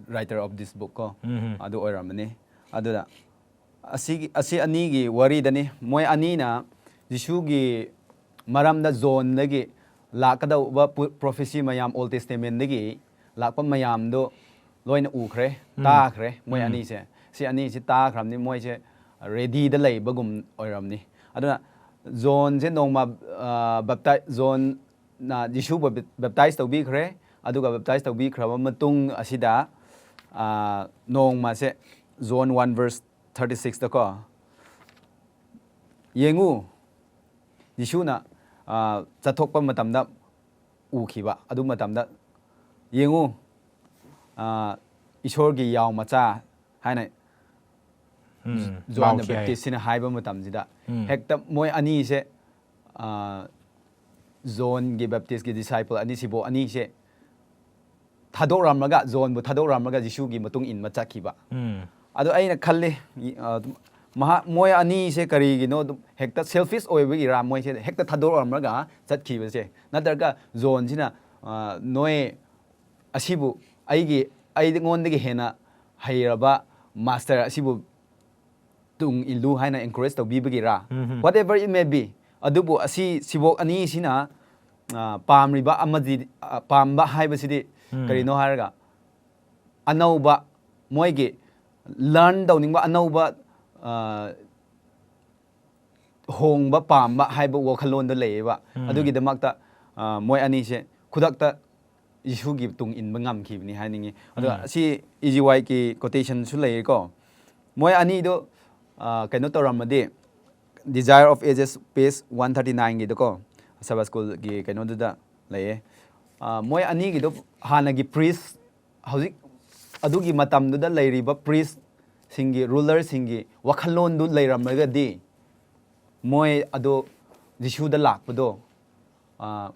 Writer of this book ꯀꯣ, ꯎꯝ꯫ ꯑꯗꯨ ꯑꯣꯏꯔꯝꯃꯅꯤ꯫ ꯑꯗꯨꯗ ꯑꯁꯤꯒꯤ, ꯑꯁꯤ ꯑꯅꯤꯒꯤ ꯋꯥꯔꯤꯗꯅꯤ꯫ ꯃꯣꯏ ꯑꯅꯤꯅ ꯖꯤꯁꯨꯒꯤ ꯃꯔꯝꯗ ꯖꯣꯟꯗꯒꯤ ꯂꯥꯛꯀꯗꯧꯕ ꯄꯨ-, prophecy ꯃꯌꯥꯝ, Old Testamentꯗꯒꯤ ꯂꯥꯛꯄ ꯃꯌꯥꯝꯗꯣ ꯂꯣꯏꯅ ꯎꯈ꯭ꯔꯦ, ꯎꯝ꯫ ꯇꯥꯈ꯭ꯔꯦ ꯃꯣꯏ ꯎꯝ꯫ ꯑꯅꯤꯁꯦ꯫ ꯁꯤ ꯑꯅꯤꯁꯤ ꯇꯥꯈ꯭ꯔꯕꯅꯤ, ꯃꯣꯏꯁꯦ readyꯗ ꯂꯩꯕꯒꯨꯝ ꯑꯣꯏꯔꯝꯅꯤ꯫ ꯑꯗꯨꯅ ꯖꯣꯟꯁꯦ ꯅꯣꯡꯃ, ꯑ, bapti-, ꯖꯣꯟꯅ ꯖꯤꯁꯨꯕꯨ bap-, baptize ꯇꯧꯕꯤꯈ꯭ꯔꯦ꯫ ꯑꯗꯨꯒ baptize ꯇꯧꯕꯤꯈ꯭ꯔꯕ ꯃꯇꯨꯡ ꯑꯁꯤꯗ, ꯑ, ꯅꯣꯡꯃꯁꯦ John one verse thirty sixꯇꯀꯣ, ꯌꯦꯡꯉꯨ, ꯖꯤꯁꯨꯅ, ꯑ, ꯆꯠꯊꯣꯛꯄ ꯃꯇꯝꯗ ꯎꯈꯤꯕ, ꯑꯗꯨ ꯃꯇꯝꯗ, "ꯌꯦꯡꯉꯨ, ꯑ, ꯏꯁꯣꯔꯒꯤ ꯌꯥꯎ ꯃꯆꯥ" ꯍꯥꯏꯅ ꯎꯝ, ꯖꯣꯟ ꯗ ꯂꯥꯎꯈꯤ ꯍꯥꯏ꯫ ꯕꯦꯞꯇꯤꯁꯁꯤꯅ ꯍꯥꯏꯕ ꯃꯇꯝꯁꯤꯗ, ꯎꯝ꯫ ꯍꯦꯛꯇ ꯃꯣꯏ ꯑꯅꯤꯁꯦ, ꯑ, ꯖꯣꯟꯒꯤ ꯕꯦꯞꯇꯤꯁꯀꯤ disciple ꯑꯅꯤ, ꯁꯤꯕꯣꯛ ꯑꯅꯤꯁꯦ ꯊꯥꯗꯣꯛꯔꯝꯂꯒ, ꯖꯣꯟꯕꯨ ꯊꯥꯗꯣꯛꯔꯝꯂꯒ ꯖꯤꯁꯨꯒꯤ ꯃꯇꯨꯡ ꯏꯟꯕ ꯆꯠꯈꯤꯕ꯫ ꯎꯝ꯫ ꯑꯗꯣ ꯑꯩꯅ ꯈꯜꯂꯤ, ꯑ, ꯃꯍꯥꯛ, ꯃꯣꯏ ꯑꯅꯤꯁꯦ ꯀꯔꯤꯒꯤꯅꯣ ꯑꯗꯨꯝ ꯍꯦꯛꯇ selfish ꯑꯣꯏꯕꯒꯤꯔꯥ ꯃꯣꯏꯁꯦ ꯍꯦꯛꯇ ꯊꯥꯗꯣꯛꯔꯝꯂꯒ ꯆꯠꯈꯤꯕꯁꯦ? ꯅꯠꯇ꯭ꯔꯒ ꯖꯣꯟꯁꯤꯅ, ꯑ, "ꯅꯣꯏ ꯑꯁꯤꯕꯨ ꯑꯩꯒꯤ, ꯑꯩꯉꯣꯟꯗꯒꯤ ꯍꯦꯟꯅ ꯍꯩꯔꯕ master ꯑꯁꯤꯕꯨ ꯇꯨꯡ ꯏꯜꯂꯨ" ꯍꯥꯏꯅ encourage ꯇꯧꯕꯤꯕꯒꯤꯔꯥ? Um. Whatever it may be, ꯑꯗꯨꯕꯨ ꯑꯁꯤ ꯁꯤꯕꯣꯛ ꯑꯅꯤꯁꯤꯅ, ꯑ, ꯄꯥꯝꯔꯤꯕ ꯑꯃꯗꯤ, ꯑ, ꯄꯥꯝꯕ ꯍꯥꯏꯕꯁꯤꯗꯤ ꯎꯝ꯫ ꯀꯔꯤꯅꯣ ꯍꯥꯏꯔꯒ, ꯑꯅꯧꯕ, ꯃꯣꯏꯒꯤ learn ꯇꯧꯅꯤꯡꯕ ꯑꯅꯧꯕ, ꯑ, ꯍꯣꯡꯕ ꯄꯥꯝꯕ ꯍꯥꯏꯕ ꯋꯥꯈꯜꯂꯣꯟꯗ ꯂꯩꯌꯦꯕ꯫ ꯎꯝ꯫ ꯑꯗꯨꯒꯤꯗꯃꯛꯇ, ꯑ, ꯃꯣꯏ ꯑꯅꯤꯁꯦ ꯈꯨꯗꯛꯇ ꯖꯤꯁꯨꯒꯤ ꯇꯨꯡ ꯏꯟꯕ ꯉꯝꯈꯤꯕꯅꯤ ꯍꯥꯏꯅꯤꯡꯉꯤ꯫ ꯑꯗꯣ ꯎꯝ꯫ ꯑꯁꯤ ꯏ ꯖꯤ ꯋꯥꯏꯒꯤ quotation ꯁꯨ ꯂꯩꯔꯦꯀꯣ꯫ ꯃꯣꯏ ꯑꯅꯤꯗꯣ, ꯑ, ꯀꯩꯅꯣ ꯇꯧꯔꯝꯃꯗꯤ, Desire of Ages, page one thirty nine ꯒꯤꯗꯀꯣ, Sabbath School ꯒꯤ ꯀꯩꯅꯣꯗꯨꯗ ꯂꯩꯌꯦ꯫ ꯑ, ꯃꯣꯏ ꯑꯅꯤꯒꯤꯗꯣ ꯍꯥꯟꯅꯒꯤ priest, ꯍꯧꯖꯤꯛ ꯑꯗꯨꯒꯤ ꯃꯇꯝꯗꯨꯗ ꯂꯩꯔꯤꯕ priest ꯁꯤꯡꯒꯤ, ruler ꯁꯤꯡꯒꯤ ꯋꯥꯈꯜꯂꯣꯟꯗꯨ ꯂꯩꯔꯝꯃꯒꯗꯤ, ꯃꯣꯏ ꯑꯗꯣ ꯖꯤꯁꯨꯗ ꯂꯥꯛꯄꯗꯣ, ꯑ,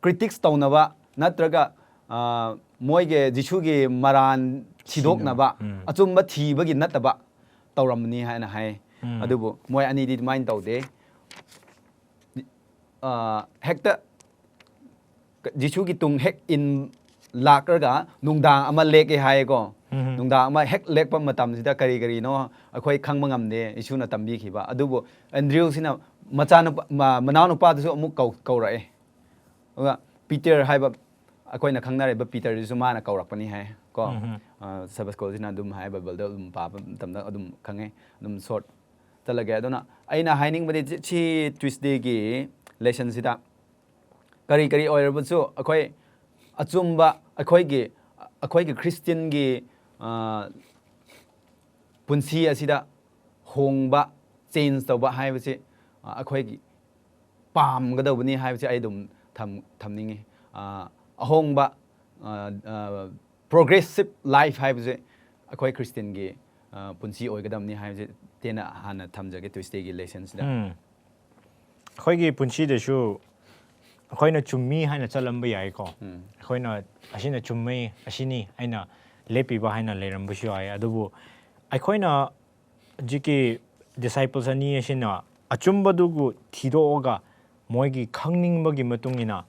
critics ꯇꯧꯅꯕ ꯅꯠꯇ꯭ꯔꯒ, ꯑ, ꯃꯣꯏꯒꯤ ꯖꯤꯁꯨꯒꯤ ꯃꯔꯥꯟ ꯊꯤꯗꯣꯛꯅꯕ, ꯎꯝ꯫ ꯑꯆꯨꯝꯕ ꯊꯤꯕꯒꯤ ꯅꯠꯇꯕ ꯇꯧꯔꯝꯕꯅꯤ ꯍꯥꯏꯅ ꯍꯥꯏ꯫ ꯎꯝ꯫ ꯑꯗꯨꯕꯨ ꯃꯣꯏ ꯑꯅꯤꯗꯤ ꯑꯗꯨꯃꯥꯏꯅ ꯇꯧꯗꯦ꯫ ꯑ, ꯍꯦꯛꯇ ꯖꯤꯁꯨꯒꯤ ꯇꯨꯡ ꯍꯦꯛ ꯏꯟ ꯂꯥꯛꯂꯒ ꯅꯨꯡꯗꯥꯡ ꯑꯃ ꯂꯦꯛꯑꯦ ꯍꯥꯏꯌꯦꯀꯣ꯫ ꯎꯝ꯫ ꯅꯨꯡꯗꯥꯡ ꯑꯃ ꯍꯦꯛ ꯂꯦꯛꯄ ꯃꯇꯝꯁꯤꯗ ꯀꯔꯤ ꯀꯔꯤꯅꯣ ꯑꯩꯈꯣꯏ ꯈꯪꯕ ꯉꯝꯗꯦ, ꯖꯤꯁꯨꯅ ꯇꯝꯕꯤꯈꯤꯕ꯫ ꯑꯗꯨꯕꯨ ꯑꯦꯟꯗ꯭ꯔꯤꯌꯨꯁꯤꯅ ꯃꯆꯥꯅꯨꯄꯥ, ꯃ-, ꯃꯅꯥꯎꯅꯨꯄꯥꯗꯨꯁꯨ ꯑꯃꯨꯛ ꯀꯧ-, ꯀꯧꯔꯛꯑꯦ꯫ ꯑꯗꯨꯒ ꯄꯤꯇꯔ ꯍꯥꯏꯕ, ꯑꯩꯈꯣꯏꯅ ꯈꯪꯅꯔꯤꯕ ꯄꯤꯇꯔꯗꯨꯁꯨ ꯃꯥꯅ ꯀꯧꯔꯛꯄꯅꯤ ꯍꯥꯏ ꯀꯣ꯫ ꯎꯝ꯫ ꯑ, Sabbath School ꯁꯤꯅ ꯑꯗꯨꯝ ꯍꯥꯏ, ꯕꯥꯏꯕꯜꯗ ꯑꯗꯨꯝ ꯄꯥꯕ ꯃꯇꯝꯗ ꯑꯗꯨꯝ ꯈꯪꯉꯦ꯫ ꯑꯗꯨꯝ short ꯆꯠꯂꯒꯦ꯫ ꯑꯗꯨꯅ ꯑꯩꯅ ꯍꯥꯏꯅꯤꯡꯕꯗꯤ ꯁꯤ, ꯁꯤ Tuesday ꯒꯤ lesson ꯁꯤꯗ ꯀꯔꯤ ꯀꯔꯤ ꯑꯣꯏꯔꯕꯁꯨ ꯑꯩꯈꯣꯏ ꯑꯆꯨꯝꯕ ꯑꯩꯈꯣꯏꯒꯤ, ꯑꯩꯈꯣꯏꯒꯤ Christian ꯒꯤ, ꯑ, ꯄꯨꯟꯁꯤ ꯑꯁꯤꯗ ꯍꯣꯡꯕ, change ꯇꯧꯕ ꯍꯥꯏꯕꯁꯤ, ꯑ, ꯑꯩꯈꯣꯏꯒꯤ ꯄꯥꯝꯒꯗꯧꯕꯅꯤ ꯍꯥꯏꯕꯁꯤ ꯑꯩ ꯑꯗꯨꯝ ꯊꯝ-, ꯊꯝꯅꯤꯡꯉꯤ꯫ ꯑ, ꯑꯍꯣꯡꯕ, ꯑ, ꯑ, progressive life ꯍꯥꯏꯕꯁꯦ ꯑꯩꯈꯣꯏ Christian ꯒꯤ, ꯑ, ꯄꯨꯟꯁꯤ ꯑꯣꯏꯒꯗꯕꯅꯤ ꯍꯥꯏꯕꯁꯦ ꯇꯦꯟꯅ ꯍꯥꯟꯅ ꯊꯝꯖꯒꯦ Tuesday ꯒꯤ lesson ꯁꯤꯗ꯫ ꯎꯝ꯫ ꯑꯩꯈꯣꯏꯒꯤ ꯄꯨꯟꯁꯤꯗꯁꯨ ꯑꯩꯈꯣꯏꯅ ꯆꯨꯝꯃꯤ ꯍꯥꯏꯅ ꯆꯠꯂꯝꯕ ꯌꯥꯏꯀꯣ꯫ ꯎꯝ꯫ ꯑꯩꯈꯣꯏꯅ ꯑꯁꯤꯅ ꯆꯨꯝꯃꯤ, ꯑꯁꯤꯅꯤ ꯍꯥꯏꯅ ꯂꯦꯞꯄꯤꯕ ꯍꯥꯏꯅ ꯂꯩꯔꯝꯕꯁꯨ ꯌꯥꯏ꯫ ꯑꯗꯨꯕꯨ ꯑꯩꯈꯣꯏꯅ ꯍꯧꯖꯤꯛꯀꯤ disciples ꯑꯅꯤ ꯑꯁꯤꯅ ꯑꯆꯨꯝꯕꯗꯨꯕꯨ ꯊꯤꯗꯣꯛꯑꯒ ꯃꯣꯏꯒꯤ ꯈꯪꯅꯤꯡꯕꯒꯤ ꯃꯇꯨꯡ ꯏꯟꯅ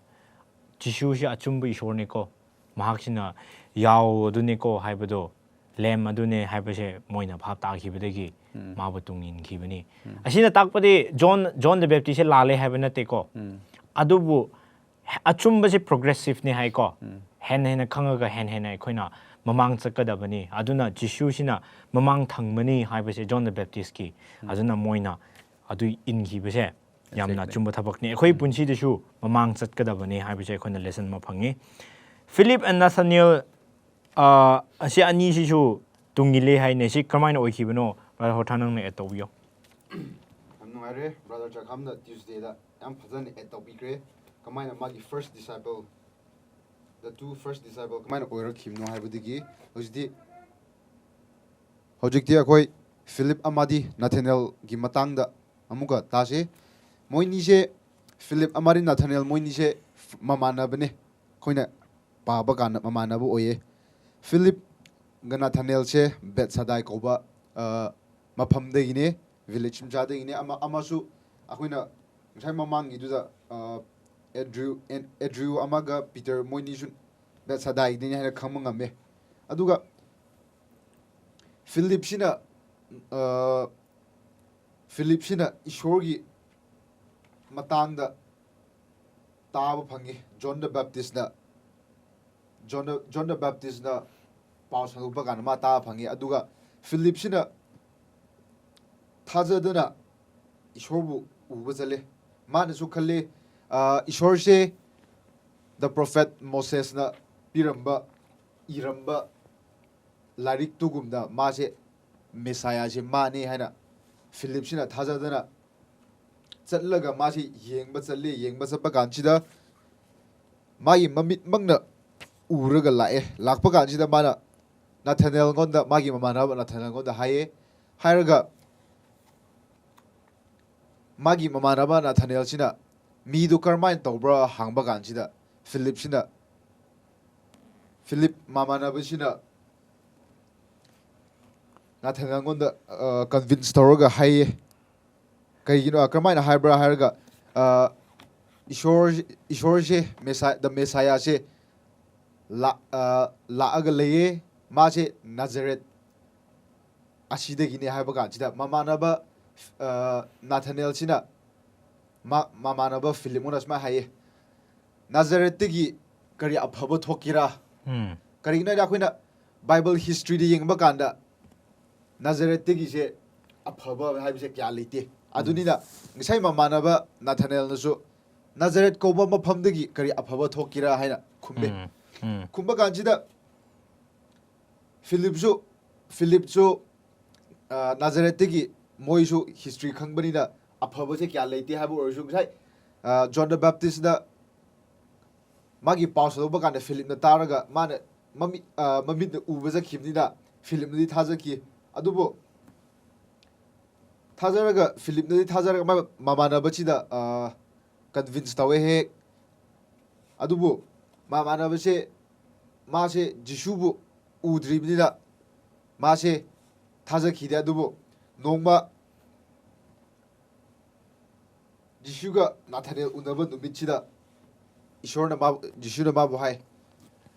ꯖꯤꯁꯨꯁꯤ ꯑꯆꯨꯝꯕ ꯏꯁꯣꯔꯅꯤꯀꯣ, ꯃꯍꯥꯛꯁꯤꯅ ꯌꯥꯎ ꯑꯗꯨꯅꯤꯀꯣ ꯍꯥꯏꯕꯗꯣ, ꯂꯦꯝ ꯑꯗꯨꯅꯦ ꯍꯥꯏꯕꯁꯦ ꯃꯣꯏꯅ ꯚꯥꯞ ꯇꯥꯈꯤꯕꯗꯒꯤ ꯎꯝ꯫ ꯃꯥꯕꯨ ꯇꯨꯡ ꯏꯟꯈꯤꯕꯅꯤ꯫ ꯎꯝ꯫ ꯑꯁꯤꯅ ꯇꯥꯛꯄꯗꯤ John, John the Baptist ꯁꯦ ꯂꯥꯜꯂꯦ ꯍꯥꯏꯕ ꯅꯠꯇꯦꯀꯣ꯫ ꯎꯝ꯫ ꯑꯗꯨꯕꯨ ꯑꯆꯨꯝꯕꯁꯦ progressive ꯅꯤ ꯍꯥꯏꯀꯣ꯫ ꯎꯝ꯫ ꯍꯦꯟꯅ ꯍꯦꯟꯅ ꯈꯪꯉꯒ ꯍꯦꯟꯅ ꯍꯦꯟꯅ ꯑꯩꯈꯣꯏꯅ ꯃꯃꯥꯡ ꯆꯠꯀꯗꯕꯅꯤ꯫ ꯑꯗꯨꯅ ꯖꯤꯁꯨꯁꯤꯅ ꯃꯃꯥꯡ ꯊꯪꯕꯅꯤ ꯍꯥꯏꯕꯁꯦ John the Baptist ꯀꯤ꯫ ꯎꯝ꯫ ꯑꯗꯨꯅ ꯃꯣꯏꯅ ꯑꯗꯨ ꯏꯟꯈꯤꯕꯁꯦ ꯌꯥꯝꯅ ꯑꯆꯨꯝꯕ ꯊꯕꯛꯅꯤ꯫ ꯑꯩꯈꯣꯏ ꯄꯨꯟꯁꯤꯗꯁꯨ ꯃꯃꯥꯡ ꯆꯠꯀꯗꯕꯅꯤ ꯍꯥꯏꯕꯁꯦ ꯑꯩꯈꯣꯏꯅ lesson ꯑꯃ ꯐꯪꯉꯤ꯫ Philip and Nathaniel, ꯑ, ꯑꯁꯤ ꯑꯅꯤꯁꯤꯁꯨ ꯇꯨꯡ ꯏꯜꯂꯦ ꯍꯥꯏꯅꯦ꯫ ꯁꯤ ꯀꯃꯥꯏꯅ ꯑꯣꯏꯈꯤꯕꯅꯣ? Brother ꯍꯣꯊꯥ, ꯅꯪꯅ add ꯇꯧꯕꯤꯌꯣ꯫ ꯌꯥꯝ ꯅꯨꯡꯉꯥꯏꯔꯦ꯫ Brother ꯆꯈꯥꯝꯅ Tuesdayꯗ ꯌꯥꯝ ꯐꯖꯅ add ꯇꯧꯕꯤꯈ꯭ꯔꯦ꯫ ꯀꯃꯥꯏꯅ ꯃꯥꯒꯤ first disciple, the two first disciple ꯀꯃꯥꯏꯅ ꯑꯣꯏꯔꯛꯈꯤꯕꯅꯣ ꯍꯥꯏꯕꯗꯒꯤ ꯍꯧꯖꯤꯛꯇꯤ, ꯍꯧꯖꯤꯛꯇꯤ ꯑꯩꯈꯣꯏ ꯐꯤꯂꯤꯞ ꯑꯃꯗꯤ ꯅꯥꯊꯅꯦꯜꯒꯤ ꯃꯇꯥꯡꯗ ꯑꯃꯨꯛꯀ ꯇꯥꯁꯤ꯫ ꯃꯣꯏꯅꯤꯁꯦ, ꯐꯤꯂꯤꯞ ꯑꯃꯗꯤ ꯅꯥꯊꯅꯦꯜ, ꯃꯣꯏꯅꯤꯁꯦ ꯃꯃꯥꯟꯅꯕꯅꯦ꯫ ꯑꯩꯈꯣꯏꯅ ꯄꯥꯕ ꯀꯥꯟꯗ ꯃꯃꯥꯟꯅꯕ ꯑꯣꯏꯌꯦ꯫ ꯐꯤꯂꯤꯞꯒ ꯅꯥꯊꯅꯦꯜꯁꯦ ꯕꯦꯠꯁꯥꯗꯥꯏ ꯀꯧꯕ, ꯑ, ꯃꯐꯝꯗꯒꯤꯅꯦ, village ꯃꯆꯥꯗꯒꯤꯅꯦ꯫ ꯑꯃ, ꯑꯃꯁꯨ ꯑꯩꯈꯣꯏꯅ ꯉꯁꯥꯏ ꯃꯃꯥꯡꯒꯤꯗꯨꯗ, ꯑ, ꯑꯦꯗ꯭ꯔꯤꯌꯨ, ꯑꯦꯟ-, ꯑꯦꯗ꯭ꯔꯤꯌꯨ ꯑꯃꯒ ꯄꯤꯇꯔ ꯃꯣꯏꯅꯤꯁꯨ ꯕꯦꯠꯁꯥꯗꯥꯏꯗꯒꯤꯅꯦ ꯍꯥꯏꯅ ꯈꯪꯕ ꯉꯝꯃꯦ꯫ ꯑꯗꯨꯒ ꯐꯤꯂꯤꯞꯁꯤꯅ, ꯑ, ꯐꯤꯂꯤꯞꯁꯤꯅ ꯏꯁꯣꯔꯒꯤ ꯃꯇꯥꯡꯗ ꯇꯥꯕ ꯐꯪꯉꯤ꯫ John the Baptistꯅ, John the, John the Baptistꯅ ꯄꯥꯎ ꯁꯟꯗꯣꯛꯄ ꯀꯥꯟꯗ ꯃꯥ ꯇꯥꯕ ꯐꯪꯉꯤ꯫ ꯑꯗꯨꯒ ꯐꯤꯂꯤꯞꯁꯤꯅ ꯊꯥꯖꯗꯅ ꯏꯁꯣꯔꯕꯨ ꯎꯕ ꯆꯠꯂꯦ꯫ ꯃꯥꯅꯁꯨ ꯈꯜꯂꯦ, ꯑ, ꯏꯁꯣꯔꯁꯦ the prophet ꯃꯣꯁꯦꯁꯅ ꯄꯤꯔꯝꯕ, ꯏꯔꯝꯕ ꯂꯥꯏꯔꯤꯛꯇꯨꯒꯨꯝꯅ ꯃꯥꯁꯦ ꯃꯦꯁꯥꯌꯥꯁꯦ ꯃꯥꯅꯦ ꯍꯥꯏꯅ ꯐꯤꯂꯤꯞꯁꯤꯅ ꯊꯥꯖꯗꯅ ꯆꯠꯂꯒ ꯃꯥꯁꯤ ꯌꯦꯡꯕ ꯆꯠꯂꯦ꯫ ꯌꯦꯡꯕ ꯆꯠꯄ ꯀꯥꯟꯁꯤꯗ ꯃꯥꯒꯤ ꯃꯃꯤꯠꯃꯛꯅ ꯎꯔꯒ ꯂꯥꯛꯑꯦ꯫ ꯂꯥꯛꯄ ꯀꯥꯟꯁꯤꯗ ꯃꯥꯅ ꯅꯥꯊꯅꯦꯜꯉꯣꯟꯗ, ꯃꯥꯒꯤ ꯃꯃꯥꯟꯅꯕ ꯅꯥꯊꯅꯦꯜꯉꯣꯟꯗ ꯍꯥꯏꯌꯦ꯫ ꯍꯥꯏꯔꯒ ꯃꯥꯒꯤ ꯃꯃꯥꯟꯅꯕ ꯅꯥꯊꯅꯦꯜꯁꯤꯅ ꯃꯤꯗꯨ ꯀꯔꯝꯍꯥꯏꯅ ꯇꯧꯕ꯭ꯔꯥ ꯍꯪꯕ ꯀꯥꯟꯁꯤꯗ ꯐꯤꯂꯤꯞꯁꯤꯅ, ꯐꯤꯂꯤꯞ ꯃꯃꯥꯟꯅꯕꯁꯤꯅ ꯅꯥꯊꯅꯦꯜꯉꯣꯟꯗ, ꯑ, convince ꯇꯧꯔꯒ ꯍꯥꯏꯌꯦ꯫ ꯀꯩꯒꯤꯅꯣ, ꯀꯔꯝꯍꯥꯏꯅ ꯍꯥꯏꯕ꯭ꯔꯥ ꯍꯥꯏꯔꯒ, ꯑ, ꯏꯁꯣꯔ, ꯏꯁꯣꯔꯁꯦ, ꯃꯦꯁꯥ-, the ꯃꯦꯁꯥꯌꯥꯁꯦ ꯂꯥꯛ-, ꯑ, ꯂꯥꯛꯑꯒ ꯂꯩꯌꯦ꯫ ꯃꯥꯁꯦ ꯅꯥꯖꯔꯦꯠ ꯑꯁꯤꯗꯒꯤꯅꯦ ꯍꯥꯏꯕ ꯀꯥꯟꯁꯤꯗ ꯃꯃꯥꯟꯅꯕ, ꯑ, ꯅꯥꯊꯅꯦꯜꯁꯤꯅ ꯃꯥ-, ꯃꯃꯥꯟꯅꯕ ꯐꯤꯂꯤꯞꯉꯣꯟꯗ ꯁꯨꯃꯥꯏꯅ ꯍꯥꯏꯌꯦ, "ꯅꯥꯖꯔꯦꯠꯇꯒꯤ ꯀꯔꯤ ꯑꯐꯕ ꯊꯣꯛꯀꯦꯔꯥ?" ꯎꯝ꯫ ꯀꯔꯤꯒꯤꯅꯣ ꯍꯥꯏꯗꯤ ꯑꯩꯈꯣꯏꯅ Bible historyꯗ ꯌꯦꯡꯕ ꯀꯥꯟꯗ ꯅꯥꯖꯔꯦꯠꯇꯒꯤꯁꯦ ꯑꯐꯕ ꯍꯥꯏꯕꯁꯦ ꯀꯌꯥ ꯂꯩꯇꯦ꯫ ꯑꯗꯨꯅꯤꯅ ꯉꯁꯥꯏ ꯃꯃꯥꯟꯅꯕ ꯅꯥꯊꯅꯦꯜꯅꯁꯨ ꯅꯥꯖꯔꯦꯠ ꯀꯧꯕ ꯃꯐꯝꯗꯒꯤ ꯀꯔꯤ ꯑꯐꯕ ꯊꯣꯛꯀꯦꯔꯥ ꯍꯥꯏꯅ ꯈꯨꯝꯃꯦ꯫ ꯎꯝ, ꯎꯝ, ꯈꯨꯝꯕ ꯀꯥꯟꯁꯤꯗ ꯐꯤꯂꯤꯞꯁꯨ ꯐꯤꯂꯤꯞꯁꯨ ꯑ, ꯅꯥꯖꯔꯦꯠꯇꯒꯤ ꯃꯣꯏꯁꯨ ꯍꯤꯁꯇ꯭ꯔꯤ ꯈꯪꯕꯅꯤꯅ ꯑꯐꯕꯁꯦ ꯀꯌꯥ ꯂꯩꯇꯦ ꯍꯥꯏꯕ ꯑꯣꯏꯔꯁꯨ ꯉꯁꯥꯏ ꯑ, ꯖꯣꯟ ꯗ ꯕꯦꯞꯇꯤꯁꯅ ꯃꯥꯒꯤ ꯄꯥꯎ ꯁꯟꯗꯣꯛꯄ ꯀꯥꯟꯗ ꯐꯤꯂꯤꯞꯅ ꯇꯥꯔꯒ ꯃꯥꯅ ꯃꯃꯤꯠ ꯑ, ꯃꯃꯤꯠꯅ ꯎꯕ ꯆꯠꯈꯤꯕꯅꯤꯅ ꯐꯤꯂꯤꯞꯅꯗꯤ ꯊꯥꯖꯈꯤ꯫ ꯑꯗꯨꯕꯨ ꯊꯥꯖꯔꯒ ꯐꯤꯂꯤꯞꯅꯗꯤ ꯊꯥꯖꯔꯒ ꯃꯥ ꯃꯃꯥꯟꯅꯕꯁꯤꯗ ꯀꯟꯚꯤꯟꯁ ꯇꯧꯋꯦ ꯍꯦꯛ꯫ ꯑꯗꯨꯕꯨ ꯃꯃꯥꯟꯅꯕꯁꯦ ꯃꯥꯁꯦ ꯖꯤꯁꯨꯕꯨ ꯎꯗ꯭ꯔꯤꯕꯅꯤꯅ ꯃꯥꯁꯦ ꯊꯥꯖꯈꯤꯗꯦ꯫ ꯑꯗꯨꯕꯨ ꯅꯣꯡꯃ ꯖꯤꯁꯨꯒ ꯅꯥꯊꯅꯦꯜ ꯎꯅꯕ ꯅꯨꯃꯤꯠꯁꯤꯗ ꯏꯁꯣꯔꯅ ꯃꯥꯕꯨ ꯖꯤꯁꯨꯅ ꯃꯥꯕꯨ ꯍꯥꯏ,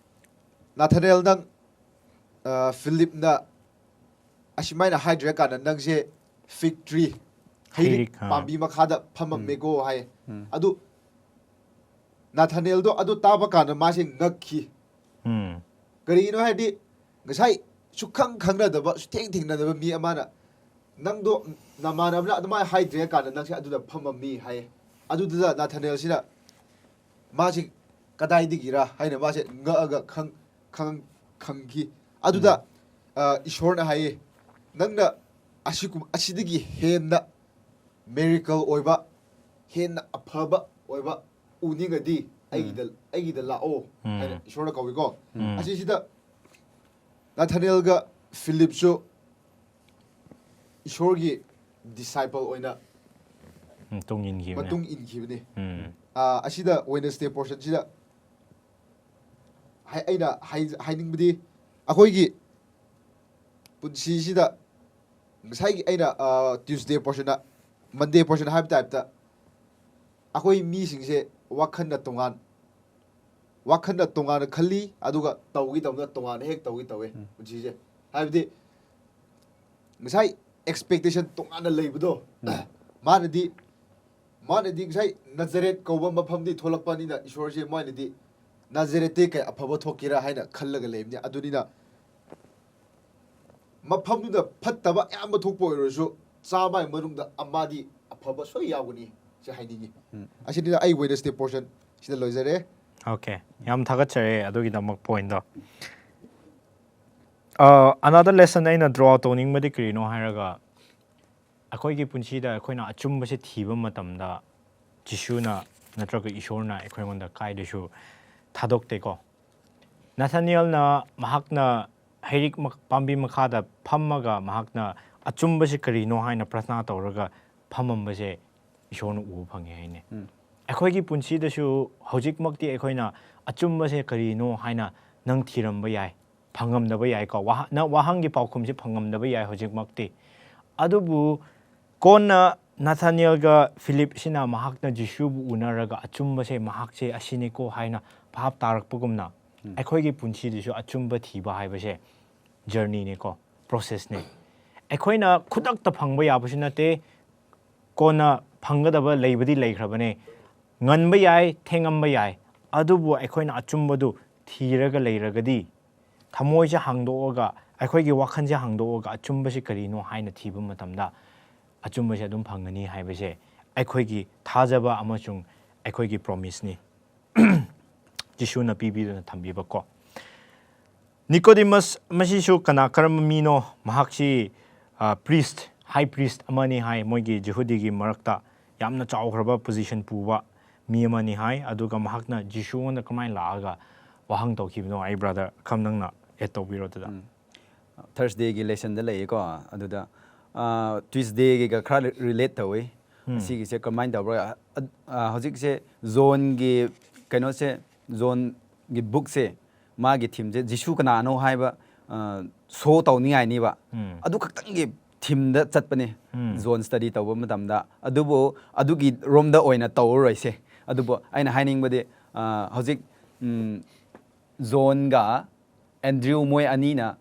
"ꯅꯥꯊꯅꯦꯜ, ꯅꯪ ꯑ, ꯐꯤꯂꯤꯞꯅ ꯑꯁꯨꯃꯥꯏꯅ ꯍꯥꯏꯗ꯭ꯔꯀꯥꯟꯗ ꯅꯪꯁꯦ ꯐꯤꯛ ꯇ꯭ꯔꯤ ꯍꯩꯔꯤꯛ ꯍꯩꯔꯤꯛ, ꯑ꯫ ꯄꯥꯝꯕꯤ ꯃꯈꯥꯗ ꯐꯝꯃꯝꯃꯦꯀꯣ" ꯍꯥꯏ꯫ ꯎꯝ꯫ ꯑꯗꯨ ꯅꯥꯊꯅꯦꯜꯗꯣ ꯑꯗꯨ ꯇꯥꯕ ꯀꯥꯟꯗ ꯃꯥꯁꯦ ꯉꯛꯈꯤ꯫ ꯎꯝ꯫ ꯀꯔꯤꯒꯤꯅꯣ ꯍꯥꯏꯔꯗꯤ ꯉꯁꯥꯏ ꯁꯨꯛꯈꯪ ꯈꯪꯅꯗꯕ ꯁꯨꯊꯦꯡ ꯊꯦꯡꯅꯗꯕ ꯃꯤ ꯑꯃꯅ ꯅꯪꯗꯣ ꯅꯃꯥꯟꯅꯕꯅ ꯑꯗꯨꯃꯥꯏꯅ ꯍꯥꯏꯗ꯭ꯔꯦ ꯀꯥꯟꯗ ꯅꯪꯁꯦ ꯑꯗꯨꯗ ꯐꯝꯃꯝꯃꯤ ꯍꯥꯏ꯫ ꯑꯗꯨꯗꯨꯗ ꯅꯥꯊꯅꯦꯜꯁꯤꯅ ꯃꯥꯁꯤ ꯀꯗꯥꯏꯗꯒꯤꯔ ꯍꯥꯏꯅ ꯃꯥꯁꯦ ꯉꯛꯑꯒ ꯈꯪ ꯈꯪ ꯈꯪꯈꯤ꯫ ꯑꯗꯨꯗ ꯑ, ꯏꯁꯣꯔꯅ ꯍꯥꯏꯌꯦ, "ꯅꯪꯅ ꯑꯁꯤꯒꯨꯝ ꯑꯁꯤꯗꯒꯤ ꯍꯦꯟꯅ ꯃꯦꯔꯤꯀꯜ ꯑꯣꯏꯕ, ꯍꯦꯟꯅ ꯑꯐꯕ ꯑꯣꯏꯕ ꯎꯅꯤꯡꯉꯗꯤ ꯑꯩꯒꯤꯗ ꯑꯩꯒꯤꯗ ꯂꯥꯛꯑꯣ" ꯎꯝ꯫ ꯍꯥꯏꯅ ꯏꯁꯣꯔꯅ ꯀꯧꯏꯀꯣ꯫ ꯎꯝ꯫ ꯑꯁꯤꯁꯤꯗ ꯅꯥꯊꯅꯦꯜꯒ ꯐꯤꯂꯤꯞꯁꯨ ꯏꯁꯣꯔꯒꯤ ꯗꯤꯁꯥꯏꯄꯜ ꯑꯣꯏꯅ ꯃꯇꯨꯡ ꯏꯟꯈꯤꯕꯅꯦ꯫ ꯃꯇꯨꯡ ꯏꯟꯈꯤꯕꯅꯤ꯫ ꯎꯝ꯫ ꯑ, ꯑꯁꯤꯗ ꯋꯦꯅꯁꯗꯦ ꯄꯣꯔꯁꯟꯁꯤꯗ ꯍꯥꯏ- ꯑꯩꯅ ꯍꯥꯏ- ꯍꯥꯏꯅꯤꯡꯕꯗꯤ ꯑꯩꯈꯣꯏꯒꯤ ꯄꯨꯟꯁꯤꯁꯤꯗ ꯉꯁꯥꯏꯒꯤ ꯑꯩꯅ ꯇ꯭ꯌꯨꯁꯗꯦ ꯄꯣꯔꯁꯟꯗ ꯃꯟꯗꯦ ꯄꯣꯔꯁꯟ ꯍꯥꯏꯕ ꯇꯥꯏꯞꯇ ꯑꯩꯈꯣꯏ ꯃꯤꯁꯤꯡꯁꯦ ꯋꯥꯈꯜꯅ ꯇꯣꯉꯥꯟ ꯋꯥꯈꯜꯅ ꯇꯣꯉꯥꯟꯅ ꯈꯜꯂꯤ, ꯑꯗꯨꯒ ꯇꯧꯒꯦ ꯇꯧꯕꯗ ꯇꯣꯉꯥꯟꯅ ꯍꯦꯛ ꯇꯧꯒꯦ ꯇꯧꯋꯦ ꯄꯨꯟꯁꯤꯁꯦ꯫ ꯍꯥꯏꯕꯗꯤ ꯉꯁꯥꯏ ꯑꯦꯛꯁꯄꯦꯛꯇꯦꯁꯟ ꯇꯣꯉꯥꯟꯅ ꯂꯩꯕꯗꯣ ꯃꯥꯅꯗꯤ ꯃꯥꯅꯗꯤ ꯉꯁꯥꯏ ꯅꯖꯔꯦꯠ ꯀꯧꯕ ꯃꯐꯝꯗꯤ ꯊꯣꯛꯂꯛꯄꯅꯤꯅ ꯏꯁꯣꯔꯁꯦ ꯃꯣꯏꯅꯗꯤ ꯅꯖꯔꯦꯠꯇꯤ ꯀꯩ ꯑꯐꯕ ꯊꯣꯛꯀꯦꯔꯥ ꯍꯥꯏꯅ ꯈꯜꯂꯒ ꯂꯩꯕꯅꯤ꯫ ꯑꯗꯨꯅꯤꯅ ꯃꯐꯝꯗꯨꯗ ꯐꯠꯇꯕ ꯑꯌꯥꯝꯕ ꯊꯣꯛꯄ ꯑꯣꯏꯔꯁꯨ ꯆꯥꯝꯃꯒꯤ ꯃꯅꯨꯡꯗ ꯑꯃꯗꯤ ꯑꯐꯕ ꯁꯣꯏ ꯌꯥꯎꯒꯅꯤ ꯁꯤ ꯍꯥꯏꯅꯤꯡꯉꯤ꯫ ꯑꯁꯤꯅꯤꯅ ꯑꯩ Wednesday portion ꯁꯤꯗ ꯂꯣꯏꯖꯔꯦ꯫ Okay, ꯌꯥꯝ ꯊꯥꯒꯠꯆꯔꯦ ꯑꯗꯨꯒꯤꯗꯃꯛ pointꯗꯣ꯫ ꯑ, another lesson ꯑꯩꯅ draw out ꯇꯧꯅꯤꯡꯕꯗꯤ ꯀꯔꯤꯅꯣ ꯍꯥꯏꯔꯒ, ꯑꯩꯈꯣꯏꯒꯤ ꯄꯨꯟꯁꯤꯗ ꯑꯩꯈꯣꯏꯅ ꯑꯆꯨꯝꯕꯁꯦ ꯊꯤꯕ ꯃꯇꯝꯗ ꯖꯤꯁꯨꯅ ꯅꯠꯇ꯭ꯔꯒ ꯏꯁꯣꯔꯅ ꯑꯩꯈꯣꯏꯉꯣꯟꯗ ꯀꯥꯏꯗꯁꯨ ꯊꯥꯗꯣꯛꯇꯦꯀꯣ꯫ ꯅꯥꯊꯥꯅꯤꯌꯦꯜꯅ ꯃꯍꯥꯛꯅ ꯍꯩꯔꯤꯛ ꯃ- ꯄꯥꯝꯕꯤ ꯃꯈꯥꯗ ꯐꯝꯃꯒ ꯃꯍꯥꯛꯅ ꯑꯆꯨꯝꯕꯁꯤ ꯀꯔꯤꯅꯣ ꯍꯥꯏꯅ ꯄ꯭ꯔꯊꯅꯥ ꯇꯧꯔꯒ ꯐꯝꯃꯝꯕꯁꯦ ꯏꯁꯣꯔꯅ ꯎꯕ ꯐꯪꯉꯦ ꯍꯥꯏꯅꯦ꯫ ꯑꯩꯈꯣꯏꯒꯤ ꯄꯨꯟꯁꯤꯗꯁꯨ ꯍꯧꯖꯤꯛꯃꯛꯇꯤ ꯑꯩꯈꯣꯏꯅ ꯑꯆꯨꯝꯕꯁꯦ ꯀꯔꯤꯅꯣ ꯍꯥꯏꯅ ꯅꯪ ꯊꯤꯔꯝꯕ ꯌꯥꯏ, ꯐꯪꯉꯝꯗꯕ ꯌꯥꯏꯀꯣ꯫ ꯋꯥꯍ- ꯅ ꯋꯥꯍꯪꯒꯤ ꯄꯥꯎꯈꯨꯝꯁꯤ ꯐꯪꯉꯝꯗꯕ ꯌꯥꯏ ꯍꯧꯖꯤꯛꯃꯛꯇꯤ꯫ ꯑꯗꯨꯕꯨ ꯀꯣꯟꯅ ꯅꯥꯊꯥꯅꯤꯌꯦꯜꯒ ꯐꯤꯂꯤꯞꯁꯤꯅ ꯃꯍꯥꯛꯅ ꯖꯤꯁꯨꯕꯨ ꯎꯅꯔꯒ ꯑꯆꯨꯝꯕꯁꯦ ꯃꯍꯥꯛꯁꯦ ꯑꯁꯤꯅꯤꯀꯣ ꯍꯥꯏꯅ ꯚꯥꯞ ꯇꯥꯔꯛꯄꯒꯨꯝꯅ, ꯑꯩꯈꯣꯏꯒꯤ ꯄꯨꯟꯁꯤꯗꯁꯨ ꯑꯆꯨꯝꯕ ꯊꯤꯕ ꯍꯥꯏꯕꯁꯦ journeyꯅꯤꯀꯣ, processꯅꯦ꯫ ꯑꯩꯈꯣꯏꯅ ꯈꯨꯗꯛꯇ ꯐꯪꯕ ꯌꯥꯕꯁꯨ ꯅꯠꯇꯦ, ꯀꯣꯟꯅ ꯐꯪꯒꯗꯕ ꯂꯩꯕꯗꯤ ꯂꯩꯈ꯭ꯔꯕꯅꯦ꯫ ꯉꯟꯕ ꯌꯥꯏ, ꯊꯦꯡꯉꯝꯕ ꯌꯥꯏ, ꯑꯗꯨꯕꯨ ꯑꯩꯈꯣꯏꯅ ꯑꯆꯨꯝꯕꯗꯨ ꯊꯤꯔꯒ ꯂꯩꯔꯒꯗꯤ, ꯊꯃꯣꯏꯁꯦ ꯍꯥꯡꯗꯣꯛꯑꯒ, ꯑꯩꯈꯣꯏꯒꯤ ꯋꯥꯈꯜꯁꯦ ꯍꯥꯡꯗꯣꯛꯑꯒ ꯑꯆꯨꯝꯕꯁꯤ ꯀꯔꯤꯅꯣ ꯍꯥꯏꯅ ꯊꯤꯕ ꯃꯇꯝꯗ, ꯑꯆꯨꯝꯕꯁꯦ ꯑꯗꯨꯝ ꯐꯪꯒꯅꯤ ꯍꯥꯏꯕꯁꯦ ꯑꯩꯈꯣꯏꯒꯤ ꯊꯥꯖꯕ ꯑꯃꯁꯨꯡ ꯑꯩꯈꯣꯏꯒꯤ promiseꯅꯤ꯫ ꯖꯤꯁꯨꯅ ꯄꯤꯕꯤꯗꯨꯅ ꯊꯝꯕꯤꯕꯀꯣ꯫ ꯅꯤꯀꯣꯗꯤꯃꯁ, ꯃꯁꯤꯁꯨ ꯀꯅꯥ ꯀꯔꯝꯕ ꯃꯤꯅꯣ? ꯃꯍꯥꯛꯁꯤ, ꯑ, priest, high priest ꯑꯃꯅꯤ ꯍꯥꯏ, ꯃꯣꯏꯒꯤ ꯖꯤꯍꯨꯗꯤꯒꯤ ꯃꯔꯛꯇ ꯌꯥꯝꯅ ꯆꯥꯎꯈ꯭ꯔꯕ position ꯄꯨꯕ ꯃꯤ ꯑꯃꯅꯤ ꯍꯥꯏ꯫ ꯑꯗꯨꯒ ꯃꯍꯥꯛꯅ ꯖꯤꯁꯨꯉꯣꯟꯗ ꯀꯃꯥꯏꯅ ꯂꯥꯛꯑꯒ ꯋꯥꯍꯪ ꯇꯧꯈꯤꯕꯅꯣ? ꯑꯩ brother, ꯈꯝ ꯅꯪꯅ add ꯇꯧꯕꯤꯔꯣ ꯑꯗꯨꯗ꯫ Thursdayꯒꯤ lessonꯗ ꯂꯩꯌꯦꯀꯣ꯫ ꯑꯗꯨꯗ, ꯑ, Tuesdayꯒꯤꯒ ꯈꯔ relate ꯇꯧꯋꯤ꯫ ꯑꯁꯤꯒꯤꯁꯦ ꯀꯃꯥꯏꯅ ꯇꯧꯕ꯭ꯔꯥ? ꯑ, ꯑ, ꯍꯧꯖꯤꯛꯁꯦ Johnꯒꯤ ꯀꯩꯅꯣꯁꯦ, Johnꯒꯤ bookꯁꯦ, ꯃꯥꯒꯤ themeꯁꯦ ꯖꯤꯁꯨ ꯀꯅꯥꯅꯣ ꯍꯥꯏꯕ, ꯑ, show ꯇꯧꯅꯤꯡꯉꯥꯏꯅꯤꯕ꯫ ꯑꯗꯨ ꯈꯛꯇꯪꯒꯤ themeꯗ ꯆꯠꯄꯅꯦ John study ꯇꯧꯕ ꯃꯇꯝꯗ꯫ ꯑꯗꯨꯕꯨ ꯑꯗꯨꯒꯤ ꯔꯣꯝꯗ ꯑꯣꯏꯅ ꯇꯧꯔꯔꯣꯏꯁꯦ꯫ ꯑꯗꯨꯕꯨ ꯑꯩꯅ ꯍꯥꯏꯅꯤꯡꯕꯗꯤ, ꯑ, ꯍꯧꯖꯤꯛ, ꯎꯝ, Johnꯒ Andrew ꯃꯣꯏ ꯑꯅꯤꯅ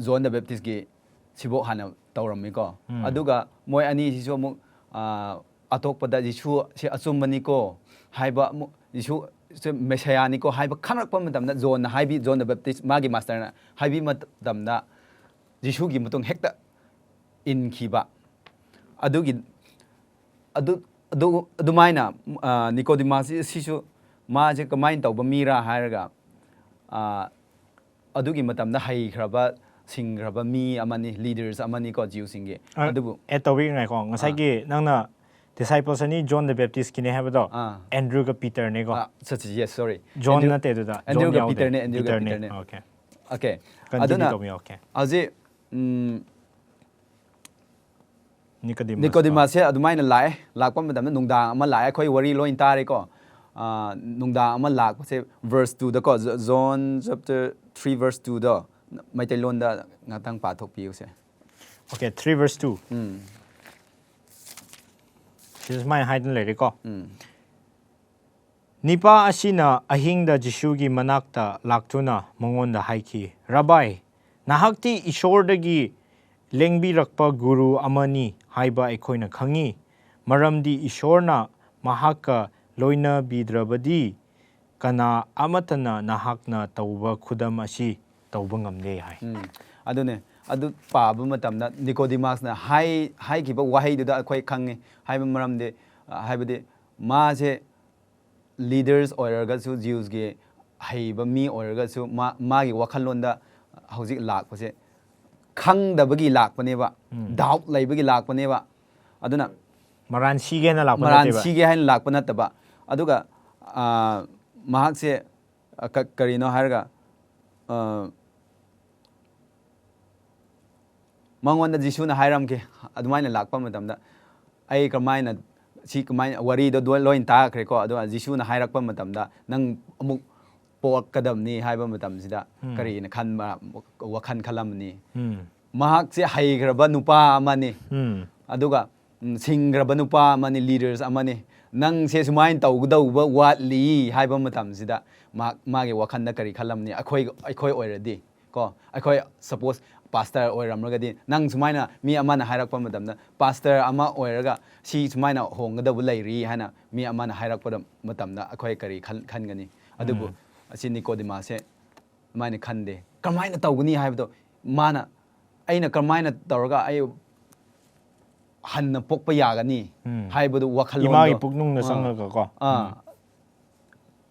John the Baptistꯀꯤ ꯁꯤꯕꯣꯛ ꯍꯥꯟꯅ ꯇꯧꯔꯝꯃꯤꯀꯣ꯫ ꯑꯗꯨꯒ ꯃꯣꯏ ꯑꯅꯤꯁꯤꯁꯨ ꯑꯃꯨꯛ, ꯑ, ꯑꯇꯣꯞꯄꯗ ꯖꯤꯁꯨ ꯁꯤ ꯑꯆꯨꯝꯕꯅꯤꯀꯣ ꯍꯥꯏꯕ ꯑꯃꯨꯛ, ꯖꯤꯁꯨ ꯁꯤ Messiahꯅꯤꯀꯣ ꯍꯥꯏꯕ ꯈꯪꯂꯛꯄ ꯃꯇꯝꯗ, Johnꯅ ꯍꯥꯏꯕꯤ, John the Baptist ꯃꯥꯒꯤ masterꯅ ꯍꯥꯏꯕꯤ ꯃꯇꯝꯗ, ꯖꯤꯁꯨꯒꯤ ꯃꯇꯨꯡ ꯍꯦꯛꯇ ꯏꯟꯈꯤꯕ꯫ ꯑꯗꯨꯒꯤ ꯑꯗꯨ ꯑꯗꯨ ꯑꯗꯨꯃꯥꯏꯅ, ꯑ, ꯅꯤꯀꯣꯗꯤꯃꯁꯁꯤ, ꯁꯤꯁꯨ ꯃꯥꯁꯦ ꯀꯃꯥꯏꯅ ꯇꯧꯕ ꯃꯤꯔꯥ ꯍꯥꯏꯔꯒ, ꯑ, ꯑꯗꯨꯒꯤ ꯃꯇꯝꯗ ꯍꯩꯈ꯭ꯔꯕ, ꯁꯤꯡꯈ꯭ꯔꯕ ꯃꯤ ꯑꯃꯅꯤ, ꯂꯤꯗꯔꯁ ꯑꯃꯅꯤꯀꯣ, ꯖ꯭ꯌꯨꯁꯤꯡꯒꯤ꯫ ꯑ, ꯑꯗꯨꯕꯨ ꯑꯦꯗ ꯇꯧꯕꯤꯌꯨ, ꯉꯥꯏꯈꯣ꯫ ꯉꯁꯥꯏꯒꯤ ꯅꯪꯅ ꯗꯤꯁꯥꯏꯄꯜꯁ ꯑꯅꯤ, ꯖꯣꯟ ꯗ ꯕꯦꯞꯇꯤꯁꯀꯤꯅꯦ ꯍꯥꯏꯕꯗꯣ, ꯑ, ꯑꯦꯟꯗ꯭ꯔꯨꯒ ꯄꯤꯇꯔꯅꯦꯀꯣ꯫ ꯑ, ꯁꯠ, ꯁꯠ, yes, sorry. ꯖꯣꯟ ꯑꯦꯟꯗ꯭ꯔꯨ, ꯅꯠꯇꯦ ꯑꯗꯨꯗ, ꯖꯣꯟ ꯑꯦꯟꯗ꯭ꯔꯨꯒ ꯌꯥꯎꯗꯦ꯫ ꯄꯤꯇꯔꯅꯦ, ꯑꯦꯟꯗ꯭ꯔꯨꯒ ꯄꯤꯇꯔꯅꯦ꯫ ꯄꯤꯇꯔꯅꯦ꯫ ꯑꯣꯀꯦ꯫ ꯑꯣꯀꯦ꯫ ꯀꯟꯇꯤꯅ꯭ꯌꯨ ꯑꯗꯨꯅ ꯇꯧꯕꯤꯌꯣ, ꯑꯣꯀꯦ꯫ ꯍꯧꯖꯤꯛ, ꯎꯝ, ꯅꯤꯀꯣꯗꯤꯃꯁ꯫ ꯅꯤꯀꯣꯗꯤꯃꯁꯁꯦ ꯑꯗꯨꯃꯥꯏꯅ ꯂꯥꯛꯑꯦ꯫ ꯂꯥꯛꯄ ꯃꯇꯝꯗ ꯅꯨꯡꯗꯥꯡ ꯑꯃ ꯂꯥꯛꯑꯦ꯫ ꯑꯩꯈꯣꯏ ꯋꯥꯔꯤ ꯂꯣꯏ ꯇꯥꯔꯦꯀꯣ꯫ ꯑ, ꯅꯨꯡꯗꯥꯡ ꯑꯃ ꯂꯥꯛꯄꯁꯦ, ꯚꯔꯁ ꯇꯨꯗꯀꯣ, ꯖ-, ꯖꯣꯟ ꯆꯦꯞꯇꯔ ꯊ꯭ꯔꯤ ꯚꯔꯁ ꯇꯨꯗꯣ, ꯃꯩꯇꯩꯂꯣꯟꯗ ꯉꯥꯛꯇꯪ ꯄꯥꯊꯣꯛꯄꯤꯌꯨꯁꯦ꯫ Okay, three verse two. ꯎꯝ꯫ ꯁꯤꯗ ꯁꯨꯃꯥꯏꯅ ꯍꯥꯏꯗꯅ ꯂꯩꯔꯦꯀꯣ꯫ ꯎꯝ꯫ ꯅꯤꯄꯥ ꯑꯁꯤꯅ ꯑꯍꯤꯡꯗ ꯖꯤꯁꯨꯒꯤ ꯃꯅꯥꯛꯇ ꯂꯥꯛꯇꯨꯅ ꯃꯉꯣꯟꯗ ꯍꯥꯏꯈꯤ, "ꯔꯕꯥꯏ, ꯅꯍꯥꯛꯇꯤ ꯏꯁꯣꯔꯗꯒꯤ ꯂꯦꯡꯕꯤꯔꯛꯄ ꯒꯨꯔꯨ ꯑꯃꯅꯤ ꯍꯥꯏꯕ ꯑꯩꯈꯣꯏꯅ ꯈꯪꯏ, ꯃꯔꯝꯗꯤ ꯏꯁꯣꯔꯅ ꯃꯍꯥꯛꯀ ꯂꯣꯏꯅꯕꯤꯗ꯭ꯔꯕꯗꯤ ꯀꯅꯥ ꯑꯃꯠꯇꯅ ꯅꯍꯥꯛꯅ ꯇꯧꯕ ꯈꯨꯗꯝ ꯑꯁꯤ ꯇꯧꯕ ꯉꯝꯗꯦ" ꯍꯥꯏ꯫ ꯎꯝ, ꯑꯗꯨꯅꯦ꯫ ꯑꯗꯨ ꯄꯥꯕ ꯃꯇꯝꯗ ꯅꯤꯀꯣꯗꯤꯃꯁꯅ ꯍꯥꯏ-, ꯍꯥꯏꯈꯤꯕ ꯋꯥꯍꯩꯗꯨꯗ ꯑꯩꯈꯣꯏ ꯈꯪꯉꯤ꯫ ꯍꯥꯏꯕ ꯃꯔꯝꯗꯤ, ꯑ, ꯍꯥꯏꯕꯗꯤ ꯃꯥꯁꯦ ꯂꯤꯗꯔꯁ ꯑꯣꯏꯔꯒꯁꯨ, ꯖ꯭ꯌꯨꯁꯀꯤ ꯍꯩꯕ ꯃꯤ ꯑꯣꯏꯔꯒꯁꯨ, ꯃꯥ-, ꯃꯥꯒꯤ ꯋꯥꯈꯜꯂꯣꯟꯗ ꯍꯧꯖꯤꯛ ꯂꯥꯛꯄꯁꯦ ꯈꯪꯗꯕꯒꯤ ꯂꯥꯛꯄꯅꯦꯕ, ꯎꯝ꯫ ꯗꯥꯎꯠ ꯂꯩꯕꯒꯤ ꯂꯥꯛꯄꯅꯦꯕ꯫ ꯑꯗꯨꯅ ꯃꯔꯥꯟ ꯁꯤꯒꯦ ꯍꯥꯏꯅ ꯂꯥꯛꯄ ꯃꯔꯥꯟ ꯅꯠꯇꯦꯕ꯫ ꯁꯤꯒꯦ ꯍꯥꯏꯅ ꯂꯥꯛꯄ ꯅꯠꯇꯕ꯫ ꯑꯗꯨꯒ, ꯑ, ꯃꯍꯥꯛꯁꯦ, ꯑ, ꯀ-, ꯀꯔꯤꯅꯣ ꯍꯥꯏꯔꯒ, ꯑ, ꯃꯉꯣꯟꯗ ꯖꯤꯁꯨꯅ ꯍꯥꯏꯔꯝꯈꯤ, ꯑꯗꯨꯃꯥꯏꯅ ꯂꯥꯛꯄ ꯃꯇꯝꯗ, "ꯑꯩ ꯀꯃꯥꯏꯅ, ꯁꯤ ꯀꯃꯥꯏꯅ, ꯋꯥꯔꯤꯗꯣ ꯗꯣ-, ꯂꯣꯏ ꯇꯥꯈ꯭ꯔꯦꯀꯣ, ꯑꯗꯨꯒ ꯖꯤꯁꯨꯅ ꯍꯥꯏꯔꯛꯄ ꯃꯇꯝꯗ, ꯅꯪ ꯑꯃꯨꯛ ꯄꯣꯛꯂꯛꯀꯗꯕꯅꯤ" ꯍꯥꯏꯕ ꯃꯇꯝꯁꯤꯗ, ꯎꯝ꯫ ꯀꯔꯤꯅ ꯈꯟꯕ, ꯋꯥꯈꯜ ꯈꯜꯂꯝꯃꯅꯤ? ꯎꯝ꯫ ꯃꯍꯥꯛꯁꯦ ꯍꯩꯈ꯭ꯔꯕ ꯅꯨꯄꯥ ꯑꯃꯅꯤ꯫ ꯎꯝ꯫ ꯑꯗꯨꯒ, ꯎꯝ, ꯁꯤꯡꯈ꯭ꯔꯕ ꯅꯨꯄꯥ ꯑꯃꯅꯤ, ꯂꯤꯗꯔꯁ ꯑꯃꯅꯤ꯫ ꯅꯪꯁꯦ ꯁꯨꯃꯥꯏꯅ ꯇꯧꯒꯗꯧꯕ ꯋꯥꯠꯂꯤ ꯍꯥꯏꯕ ꯃꯇꯝꯁꯤꯗ, ꯃꯍꯥꯛ, ꯃꯥꯒꯤ ꯋꯥꯈꯜꯗ ꯀꯔꯤ ꯈꯜꯂꯝꯅꯤ? ꯑꯩꯈꯣꯏ, ꯑꯩꯈꯣꯏ ꯑꯣꯏꯔꯗꯤ, ꯀꯣ, ꯑꯩꯈꯣꯏ ꯁꯄꯣꯁ ꯄꯥꯁꯇꯔ ꯑꯣꯏꯔꯝꯂꯒꯗꯤ, ꯅꯪ ꯁꯨꯃꯥꯏꯅ ꯃꯤ ꯑꯃꯅ ꯍꯥꯏꯔꯛꯄ ꯃꯇꯝꯗ, ꯄꯥꯁꯇꯔ ꯑꯃ ꯑꯣꯏꯔꯒ ꯁꯤ ꯁꯨꯃꯥꯏꯅ ꯍꯣꯡꯒꯗꯧꯕ ꯂꯩꯔꯤ ꯍꯥꯏꯅ ꯃꯤ ꯑꯃꯅ ꯍꯥꯏꯔꯛꯄꯗ ꯃꯇꯝꯗ ꯑꯩꯈꯣꯏ ꯀꯔꯤ ꯈꯟ-, ꯈꯟꯒꯅꯤ? ꯑꯗꯨꯕꯨ ꯎꯝ꯫ ꯑꯁꯤ ꯅꯤꯀꯣꯗꯤꯃꯥꯁꯁꯦ ꯑꯗꯨꯃꯥꯏꯅ ꯈꯟꯗꯦ꯫ ꯀꯔꯝꯍꯥꯏꯅ ꯇꯧꯒꯅꯤ ꯍꯥꯏꯕꯗꯣ, ꯃꯥꯅ, "ꯑꯩꯅ ꯀꯔꯝꯍꯥꯏꯅ ꯇꯧꯔꯒ ꯑꯩ ꯍꯟꯅ ꯄꯣꯛꯄ ꯌꯥꯒꯅꯤ ꯎꯝ. ꯍꯥꯏꯕꯗꯨ ꯏꯃꯥꯒꯤ ꯋꯥꯈꯜꯂꯣꯟꯗꯣ ꯄꯨꯛꯅꯨꯡꯗ ꯑꯥ. ꯆꯪꯉꯒꯀꯣ. ꯑꯥ.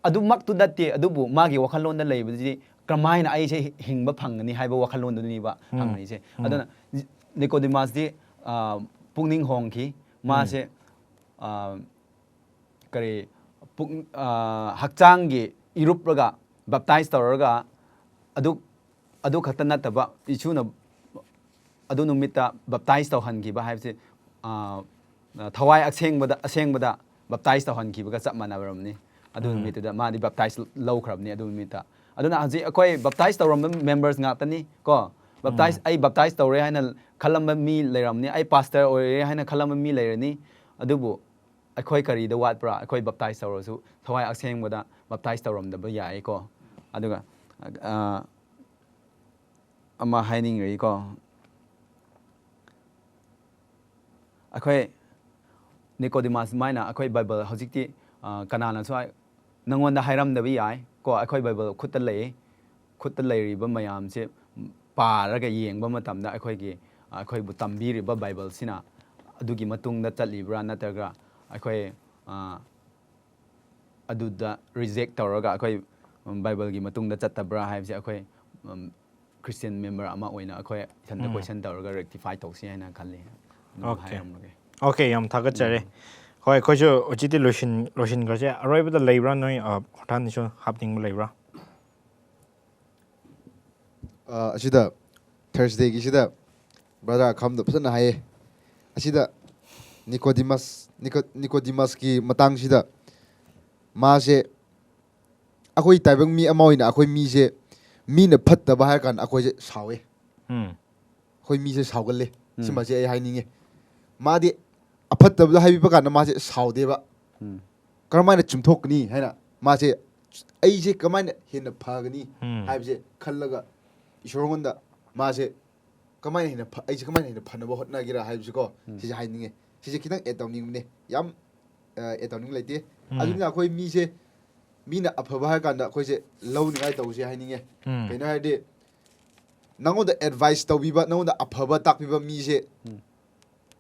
ꯑꯗꯨꯃꯛꯇꯨ ꯅꯠꯇꯦ, ꯑꯗꯨꯕꯨ ꯃꯥꯒꯤ ꯋꯥꯈꯜꯂꯣꯟꯗ ꯂꯩꯕꯗꯨꯗꯤ ꯀꯔꯝꯍꯥꯏꯅ ꯑꯩꯁꯦ ꯍꯤꯡꯕ ꯐꯪꯒꯅꯤ ꯍꯥꯏꯕ ꯋꯥꯈꯜꯂꯣꯟꯗꯨꯅꯤꯕ ꯎꯝ. ꯍꯪꯉꯛꯏꯁꯦ꯫ ꯎꯝ. ꯑꯗꯨꯅ ꯅꯤꯀꯣꯗꯤꯃꯥꯁꯇꯤ, ꯑ, ꯄꯨꯛꯅꯤꯡ ꯍꯣꯡꯈꯤ꯫ ꯃꯥꯁꯦ, ꯑ, ꯀꯔꯤ, ꯄꯨꯛ-, ꯑ, ꯍꯛꯆꯥꯡꯒꯤ ꯏꯔꯨꯞꯂꯒ ꯕꯦꯞꯇꯥꯏꯁ ꯇꯧꯔꯒ ꯑꯗꯨ, ꯑꯗꯨ ꯈꯛꯇ ꯅꯠꯇꯕ ꯏꯁꯨꯅ ꯑꯗꯨ ꯅꯨꯃꯤꯠꯇ ꯕꯦꯞꯇꯥꯏꯁ ꯇꯧꯍꯟꯈꯤꯕ ꯍꯥꯏꯕꯁꯤ, ꯑ, ꯊꯋꯥꯏ ꯑꯁꯦꯡꯕꯗ, ꯑꯁꯦꯡꯕꯗ ꯕꯦꯞꯇꯥꯏꯁ ꯇꯧꯍꯟꯈꯤꯕꯒ ꯆꯞ ꯃꯥꯟꯅꯔꯝꯅꯤ꯫ ꯑꯗꯨ ꯎꯝ. ꯅꯨꯃꯤꯠꯇꯨꯗ ꯃꯥꯗꯤ ꯕꯦꯞꯇꯥꯏꯁ ꯂꯧꯈ꯭ꯔꯕꯅꯤ ꯑꯗꯨ ꯅꯨꯃꯤꯠꯇ꯫ ꯑꯗꯨꯅ ꯍꯧꯖꯤꯛ ꯑꯩꯈꯣꯏ ꯕꯦꯞꯇꯥꯏꯁ ꯇꯧꯔꯝꯕ ꯃꯦꯝꯕꯔꯁ ꯉꯥꯛꯇꯅꯤ ꯀꯣ꯫ ꯕꯦꯞꯇꯥꯏꯁ, ꯎꯝ. ꯑꯩ ꯕꯦꯞꯇꯥꯏꯁ ꯇꯧꯔꯦ ꯍꯥꯏꯅ ꯈꯜꯂꯝꯕ ꯃꯤ ꯂꯩꯔꯝꯅꯤ, ꯑꯩ ꯄꯥꯁꯇꯔ ꯑꯣꯏꯔꯦ ꯍꯥꯏꯅ ꯈꯜꯂꯝꯕ ꯃꯤ ꯂꯩꯔꯅꯤ꯫ ꯑꯗꯨꯕꯨ ꯑꯩꯈꯣꯏ ꯀꯔꯤꯗ ꯋꯥꯠꯄ꯭ꯔꯥ? ꯑꯩꯈꯣꯏ ꯕꯦꯞꯇꯥꯏꯁ ꯇꯧꯔꯁꯨ ꯊꯋꯥꯏ ꯑꯁꯦꯡꯕꯗ ꯕꯦꯞꯇꯥꯏꯁ ꯇꯧꯔꯝꯗꯕ ꯌꯥꯏꯀꯣ꯫ ꯑꯗꯨꯒ, ꯑ, ꯑꯃ ꯍꯥꯏꯅꯤꯡꯔꯤꯀꯣ꯫ ꯑꯩꯈꯣꯏ ꯅꯤꯀꯣꯗꯤꯃꯥꯁ ꯃꯥꯏꯅ ꯑꯩꯈꯣꯏ ꯕꯥꯏꯕꯜ ꯍꯧꯖꯤꯛꯇꯤ, ꯑ, ꯀꯅꯥꯅꯁꯨ ꯍꯥꯏ-, ꯅꯪꯉꯣꯟꯗ ꯍꯥꯏꯔꯝꯗꯕ ꯌꯥꯏ ꯀꯣ꯫ ꯑꯩꯈꯣꯏ ꯕꯥꯏꯕꯜ ꯈꯨꯠꯇ ꯂꯩ꯫ ꯈꯨꯠꯇ ꯂꯩꯔꯤꯕ ꯃꯌꯥꯝꯁꯦ ꯄꯥꯔꯒ ꯌꯦꯡꯕ ꯃꯇꯝꯗ ꯑꯩꯈꯣꯏꯒꯤ, ꯑꯩꯈꯣꯏꯕꯨ ꯇꯝꯕꯤꯔꯤꯕ ꯕꯥꯏꯕꯜꯁꯤꯅ ꯑꯗꯨꯒꯤ ꯃꯇꯨꯡꯗ ꯆꯠꯂꯤꯕ꯭ꯔꯥ, ꯅꯠꯇ꯭ꯔꯒ ꯑꯩꯈꯣꯏ, ꯑ, ꯑꯗꯨꯗ ꯔꯤꯖꯦꯛ ꯇꯧꯔꯒ ꯑꯩꯈꯣꯏ, ꯎꯝ, ꯕꯥꯏꯕꯜꯒꯤ ꯃꯇꯨꯡꯗ ꯆꯠꯇꯕ꯭ꯔꯥ ꯍꯥꯏꯕꯁꯦ ꯑꯩꯈꯣꯏ, ꯎꯝ, ꯈ꯭ꯔꯤꯁꯇꯤꯌꯟ ꯃꯦꯝꯕꯔ ꯑꯃ ꯑꯣꯏꯅ ꯑꯩꯈꯣꯏ ꯏꯊꯟꯇ ꯎꯝ. ꯀꯣꯏꯁꯟ ꯇꯧꯔꯒ ꯔꯦꯛꯇꯤꯐꯥꯏ ꯇꯧꯁꯤ ꯍꯥꯏꯅ ꯈꯜꯂꯤ꯫ ꯑꯗꯨꯝ Okay. ꯍꯥꯏꯔꯝꯃꯒꯦ꯫ Okay, ꯌꯥꯝ ꯊꯥꯒꯠꯆꯔꯤ꯫ ꯍꯣꯏ, ꯑꯩꯈꯣꯏꯁꯨ ꯍꯧꯖꯤꯛꯇꯤ ꯂꯣꯏꯁꯤꯟ-, ꯂꯣꯏꯁꯤꯟꯈ꯭ꯔꯁꯦ꯫ ꯑꯔꯣꯏꯕꯗ ꯂꯩꯕ꯭ꯔꯥ ꯅꯣꯏ, ꯑ, ꯍꯣꯔꯊꯥꯟꯗꯁꯨ ꯍꯥꯞꯅꯤꯡꯕ ꯂꯩꯕ꯭ꯔꯥ? ꯑ, ꯑꯁꯤꯗ ꯊꯔꯁꯗꯦꯒꯤꯁꯤꯗ ꯕ꯭ꯔꯗꯔ ꯑꯈꯝꯗ ꯐꯖꯅ ꯍꯥꯏꯌꯦ꯫ ꯑꯁꯤꯗ ꯅꯤꯀꯣꯗꯤꯃꯁ, ꯅꯤꯀꯣ-, ꯅꯤꯀꯣꯗꯤꯃꯁꯀꯤ ꯃꯇꯥꯡꯁꯤꯗ ꯃꯥꯁꯦ ꯑꯩꯈꯣꯏ ꯇꯥꯏꯕꯪ ꯃꯤ ꯑꯃ ꯑꯣꯏꯅ ꯑꯩꯈꯣꯏ ꯃꯤꯁꯦ ꯃꯤꯅ ꯐꯠꯇꯕ ꯍꯥꯏꯔ ꯀꯥꯟꯗ ꯑꯩꯈꯣꯏꯁꯦ ꯁꯥꯎꯋꯦ꯫ ꯎꯝ. ꯑꯩꯈꯣꯏ ꯃꯤꯁꯦ ꯁꯥꯎꯒꯜꯂꯦ꯫ ꯎꯝ. ꯁꯤꯃꯁꯦ ꯑꯩ ꯍꯥꯏꯅꯤꯡꯉꯦ꯫ ꯃꯥꯗꯤ ꯑꯐꯠꯇꯕꯗꯣ ꯍꯥꯏꯕꯤꯕ ꯀꯥꯟꯗ ꯃꯥꯁꯦ ꯁꯥꯎꯗꯦꯕ꯫ ꯎꯝ. ꯀꯔꯝꯍꯥꯏꯅ ꯆꯨꯝꯊꯣꯛꯀꯅꯤ ꯍꯥꯏꯅ ꯃꯥꯁꯦ, ꯑꯩꯁꯦ ꯀꯃꯥꯏꯅ ꯍꯦꯟꯅ ꯐꯒꯅꯤ ꯎꯝ. ꯍꯥꯏꯕꯁꯦ ꯈꯜꯂꯒ ꯏꯁꯣꯔꯉꯣꯟꯗ ꯃꯥꯁꯦ ꯀꯃꯥꯏꯅ ꯍꯦꯟꯅ ꯐ-, ꯑꯩꯁꯦ ꯀꯃꯥꯏꯅ ꯍꯦꯟꯅ ꯐꯅꯕ ꯍꯣꯠꯅꯒꯦꯔꯥ ꯍꯥꯏꯕꯁꯤꯀꯣ꯫ ꯎꯝ. ꯁꯤꯁꯦ ꯍꯥꯏꯅꯤꯡꯉꯦ꯫ ꯁꯤꯁꯦ ꯈꯤꯇꯪ ꯑꯦꯗ ꯇꯧꯅꯤꯡꯕꯅꯦ꯫ ꯌꯥꯝ, ꯑ, ꯑꯦꯗ ꯇꯧꯅꯤꯡꯕ ꯂꯩꯇꯦ꯫ ꯎꯝ. ꯑꯗꯨꯅ ꯑꯩꯈꯣꯏ ꯃꯤꯁꯦ, ꯃꯤꯅ ꯑꯐꯕ ꯍꯥꯏꯔ ꯀꯥꯟꯗ ꯑꯩꯈꯣꯏꯁꯦ ꯂꯧꯅꯤꯡꯉꯥꯏ ꯇꯧꯁꯦ ꯍꯥꯏꯅꯤꯡꯉꯦ꯫ ꯎꯝ. ꯀꯩꯅꯣ ꯍꯥꯏꯔꯗꯤ, ꯅꯪꯉꯣꯟꯗ ꯑꯦꯗꯚꯥꯏꯁ ꯇꯧꯕꯤꯕ, ꯅꯪꯉꯣꯟꯗ ꯑꯐꯕ ꯇꯥꯛꯄꯤꯕ ꯃꯤꯁꯦ ꯎꯝ.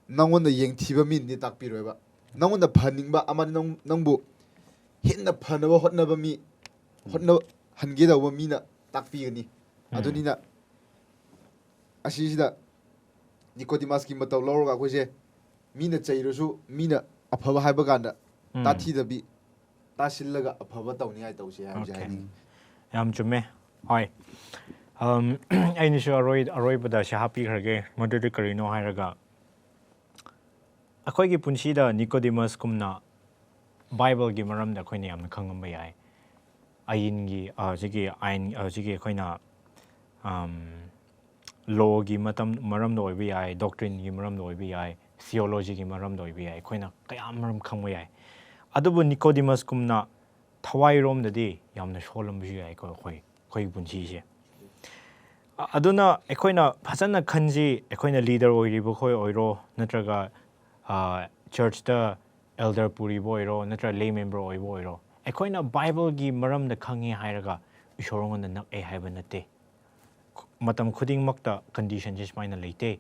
ꯅꯪꯉꯣꯟꯗ ꯌꯦꯡꯊꯤꯕ ꯃꯤꯅꯗꯤ ꯇꯥꯛꯄꯤꯔꯣꯏꯕ꯫ ꯅꯪꯉꯣꯟꯗ ꯐꯍꯟꯅꯤꯡꯕ ꯑꯃꯗꯤ ꯅꯪ, ꯅꯪꯕꯨ ꯍꯦꯟꯅ ꯐꯅꯕ ꯍꯣꯠꯅꯕ ꯃꯤ, ꯍꯣꯠꯅꯍꯟꯒꯦ ꯇꯧꯕ ꯃꯤꯅ ꯇꯥꯛꯄꯤꯒꯅꯤ꯫ ꯎꯝ꯫ ꯑꯗꯨꯅꯤꯅ ꯑꯁꯤꯁꯤꯗ ꯅꯤꯀꯣꯗꯤꯃꯁꯀꯤ ꯃꯇꯧ ꯂꯧꯔꯒ ꯑꯩꯈꯣꯏꯁꯦ ꯃꯤꯅ ꯆꯩꯔꯁꯨ ꯃꯤꯅ ꯑꯐꯕ ꯍꯥꯏꯕ ꯀꯥꯟꯗ ꯎꯝ꯫ ꯇꯥꯊꯤꯗꯕꯤ, ꯇꯥꯁꯤꯜꯂꯒ ꯑꯐꯕ ꯇꯧꯅꯤꯡꯉꯥꯏ ꯇꯧꯁꯦ ꯍꯥꯏꯕꯁꯦ Okay. ꯍꯥꯏꯅꯤꯡꯉꯤ꯫ ꯌꯥꯝ ꯆꯨꯝꯃꯦ꯫ ꯍꯣꯏ꯫ ꯑꯝ, ꯑꯩꯅꯁꯨ ꯑꯔꯣꯏ-, ꯑꯔꯣꯏꯕꯗ ꯁꯤ ꯍꯥꯞꯄꯤꯈ꯭ꯔꯒꯦ꯫ ꯃꯗꯨꯗꯤ ꯀꯔꯤꯅꯣ ꯍꯥꯏꯔꯒ, ꯑꯩꯈꯣꯏꯒꯤ ꯄꯨꯟꯁꯤꯗ ꯅꯤꯀꯣꯗꯤꯃꯁꯀꯨꯝꯅ ꯕꯥꯏꯕꯜꯒꯤ ꯃꯔꯝꯗ ꯑꯩꯈꯣꯏꯅ ꯌꯥꯝꯅ ꯈꯪꯉꯝꯕ ꯌꯥꯏ꯫ ꯑꯥꯏꯟꯒꯤ, ꯑ, ꯍꯧꯖꯤꯛꯀꯤ ꯑꯥꯏꯟ, ꯑ, ꯍꯧꯖꯤꯛꯀꯤ ꯑꯩꯈꯣꯏꯅ, ꯑꯝ, ꯂꯣꯒꯤ ꯃꯇꯝ, ꯃꯔꯝꯗ ꯑꯣꯏꯕ ꯌꯥꯏ, ꯗꯣꯛꯇ꯭ꯔꯤꯟꯒꯤ ꯃꯔꯝꯗ ꯑꯣꯏꯕ ꯌꯥꯏ, ꯊꯤꯑꯣꯂꯣꯖꯤꯒꯤ ꯃꯔꯝꯗ ꯑꯣꯏꯕ ꯌꯥꯏ, ꯑꯩꯈꯣꯏꯅ ꯀꯌꯥ ꯃꯔꯝ ꯈꯪꯕ ꯌꯥꯏ꯫ ꯑꯗꯨꯕꯨ ꯅꯤꯀꯣꯗꯤꯃꯁꯀꯨꯝꯅ ꯊꯋꯥꯏꯔꯣꯝꯗꯗꯤ ꯌꯥꯝꯅ ꯁꯣꯜꯂꯝꯕꯁꯨ ꯌꯥꯏꯀꯣ ꯑꯩꯈꯣꯏ, ꯑꯩꯈꯣꯏꯒꯤ ꯄꯨꯟꯁꯤꯁꯦ꯫ ꯑ-, ꯑꯗꯨꯅ ꯑꯩꯈꯣꯏꯅ ꯐꯖꯅ ꯈꯟꯁꯤ, ꯑꯩꯈꯣꯏꯅ ꯂꯤꯗꯔ ꯑꯣꯏꯔꯤꯕ ꯈꯣꯏ ꯑꯣꯏꯔꯣ, ꯅꯠꯇ꯭ꯔꯒ, ꯑ, ꯆꯔꯆꯇ ꯑꯦꯜꯗꯔ ꯄꯨꯔꯤꯕ ꯑꯣꯏꯔꯣ, ꯅꯠꯇ꯭ꯔꯒ ꯂꯦ ꯃꯦꯝꯕꯔ ꯑꯣꯏꯕ ꯑꯣꯏꯔꯣ, ꯑꯩꯈꯣꯏꯅ ꯕꯥꯏꯕꯜꯒꯤ ꯃꯔꯝꯗ ꯈꯪꯉꯦ ꯍꯥꯏꯔꯒ ꯏꯁꯣꯔꯉꯣꯟꯗ ꯅꯛꯑꯦ ꯍꯥꯏꯕ ꯅꯠꯇꯦ꯫ ꯃꯇꯝ ꯈꯨꯗꯤꯡꯃꯛꯇ ꯀꯟꯗꯤꯁꯟꯁꯦ ꯁꯨꯃꯥꯏꯅ ꯂꯩꯇꯦ꯫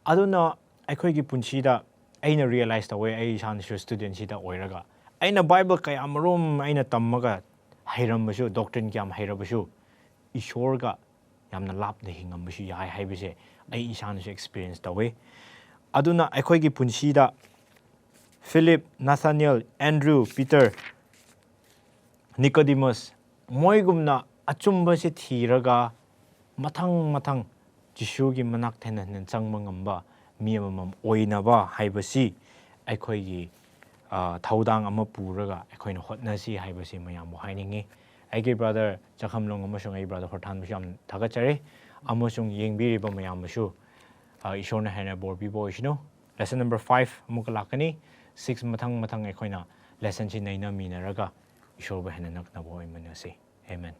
ꯑꯗꯨꯅ ꯑꯩꯈꯣꯏꯒꯤ ꯄꯨꯟꯁꯤꯗ ꯑꯩꯅ ꯔꯤꯌꯦꯂꯥꯏꯁ ꯇꯧꯋꯦ, ꯑꯩ ꯏꯁꯥꯅꯁꯨ ꯁ꯭ꯇꯨꯗꯦꯟꯁꯤꯗ ꯑꯣꯏꯔꯒ, ꯑꯩꯅ ꯕꯥꯏꯕꯜ ꯀꯌꯥꯃꯔꯨꯝ ꯑꯩꯅ ꯇꯝꯃꯒ ꯍꯩꯔꯝꯕꯁꯨ, ꯗꯣꯛꯇ꯭ꯔꯤꯟ ꯀꯌꯥꯝ ꯍꯩꯔꯕꯁꯨ, ꯏꯁꯣꯔꯒ ꯌꯥꯝꯅ ꯂꯥꯞꯅ ꯍꯤꯡꯉꯝꯕꯁꯨ ꯌꯥꯏ ꯍꯥꯏꯕꯁꯦ ꯑꯩ ꯏꯁꯥꯅꯁꯨ ꯑꯦꯛꯁꯄꯤꯔꯤꯌꯦꯟꯁ ꯇꯧꯋꯦ꯫ ꯑꯗꯨꯅ ꯑꯩꯈꯣꯏꯒꯤ ꯄꯨꯟꯁꯤꯗ ꯐꯤꯂꯤꯞ, ꯅꯥꯊꯥꯅꯤꯌꯦꯜ, ꯑꯦꯟꯗ꯭ꯔꯨ, ꯄꯤꯇꯔ, ꯅꯤꯀꯣꯗꯤꯃꯁ, ꯃꯣꯏꯒꯨꯝꯅ ꯑꯆꯨꯝꯕꯁꯦ ꯊꯤꯔꯒ ꯃꯊꯪ ꯃꯊꯪ ꯖꯤꯁꯨꯒꯤ ꯃꯅꯥꯛꯇ ꯍꯦꯟꯅ ꯍꯦꯟꯅ ꯆꯪꯕ ꯉꯝꯕ ꯃꯤ ꯑꯃꯃꯝ ꯑꯣꯏꯅꯕ ꯍꯥꯏꯕꯁꯤ ꯑꯩꯈꯣꯏꯒꯤ, ꯑ, ꯊꯧꯗꯥꯡ ꯑꯃ ꯄꯨꯔꯒ ꯑꯩꯈꯣꯏꯅ ꯍꯣꯠꯅꯁꯤ ꯍꯥꯏꯕꯁꯤ ꯃꯌꯥꯝꯕꯨ ꯍꯥꯏꯅꯤꯡꯉꯤ꯫ ꯑꯩꯒꯤ ꯕ꯭ꯔꯗꯔ ꯆꯈꯝꯂꯣꯡ ꯑꯃꯁꯨꯡ ꯑꯩ ꯕ꯭ꯔꯗꯔ ꯍꯣꯔꯊꯥꯟꯕꯨꯁꯨ ꯌꯥꯝ ꯊꯥꯒꯠꯆꯔꯤ, ꯑꯃꯁꯨꯡ ꯌꯦꯡꯕꯤꯔꯤꯕ ꯃꯌꯥꯝꯕꯨꯁꯨ, ꯑ, ꯏꯁꯣꯔꯅ ꯍꯦꯟꯅ ꯕꯣꯔ ꯄꯤꯕ ꯑꯣꯏꯁꯅꯨ꯫ Lesson number five ꯑꯃꯨꯛꯀ ꯂꯥꯛꯀꯅꯤ꯫ Six ꯃꯊꯪ ꯃꯊꯪ ꯑꯩꯈꯣꯏꯅ ꯂꯦꯁꯟꯁꯤ ꯅꯩꯅꯃꯤꯟꯅꯔꯒ ꯏꯁꯣꯔꯕꯨ ꯍꯦꯟꯅ ꯅꯛꯅꯕ ꯑꯣꯏꯃꯤꯟꯅꯁꯤ꯫ ꯑꯦꯃꯦꯟ꯫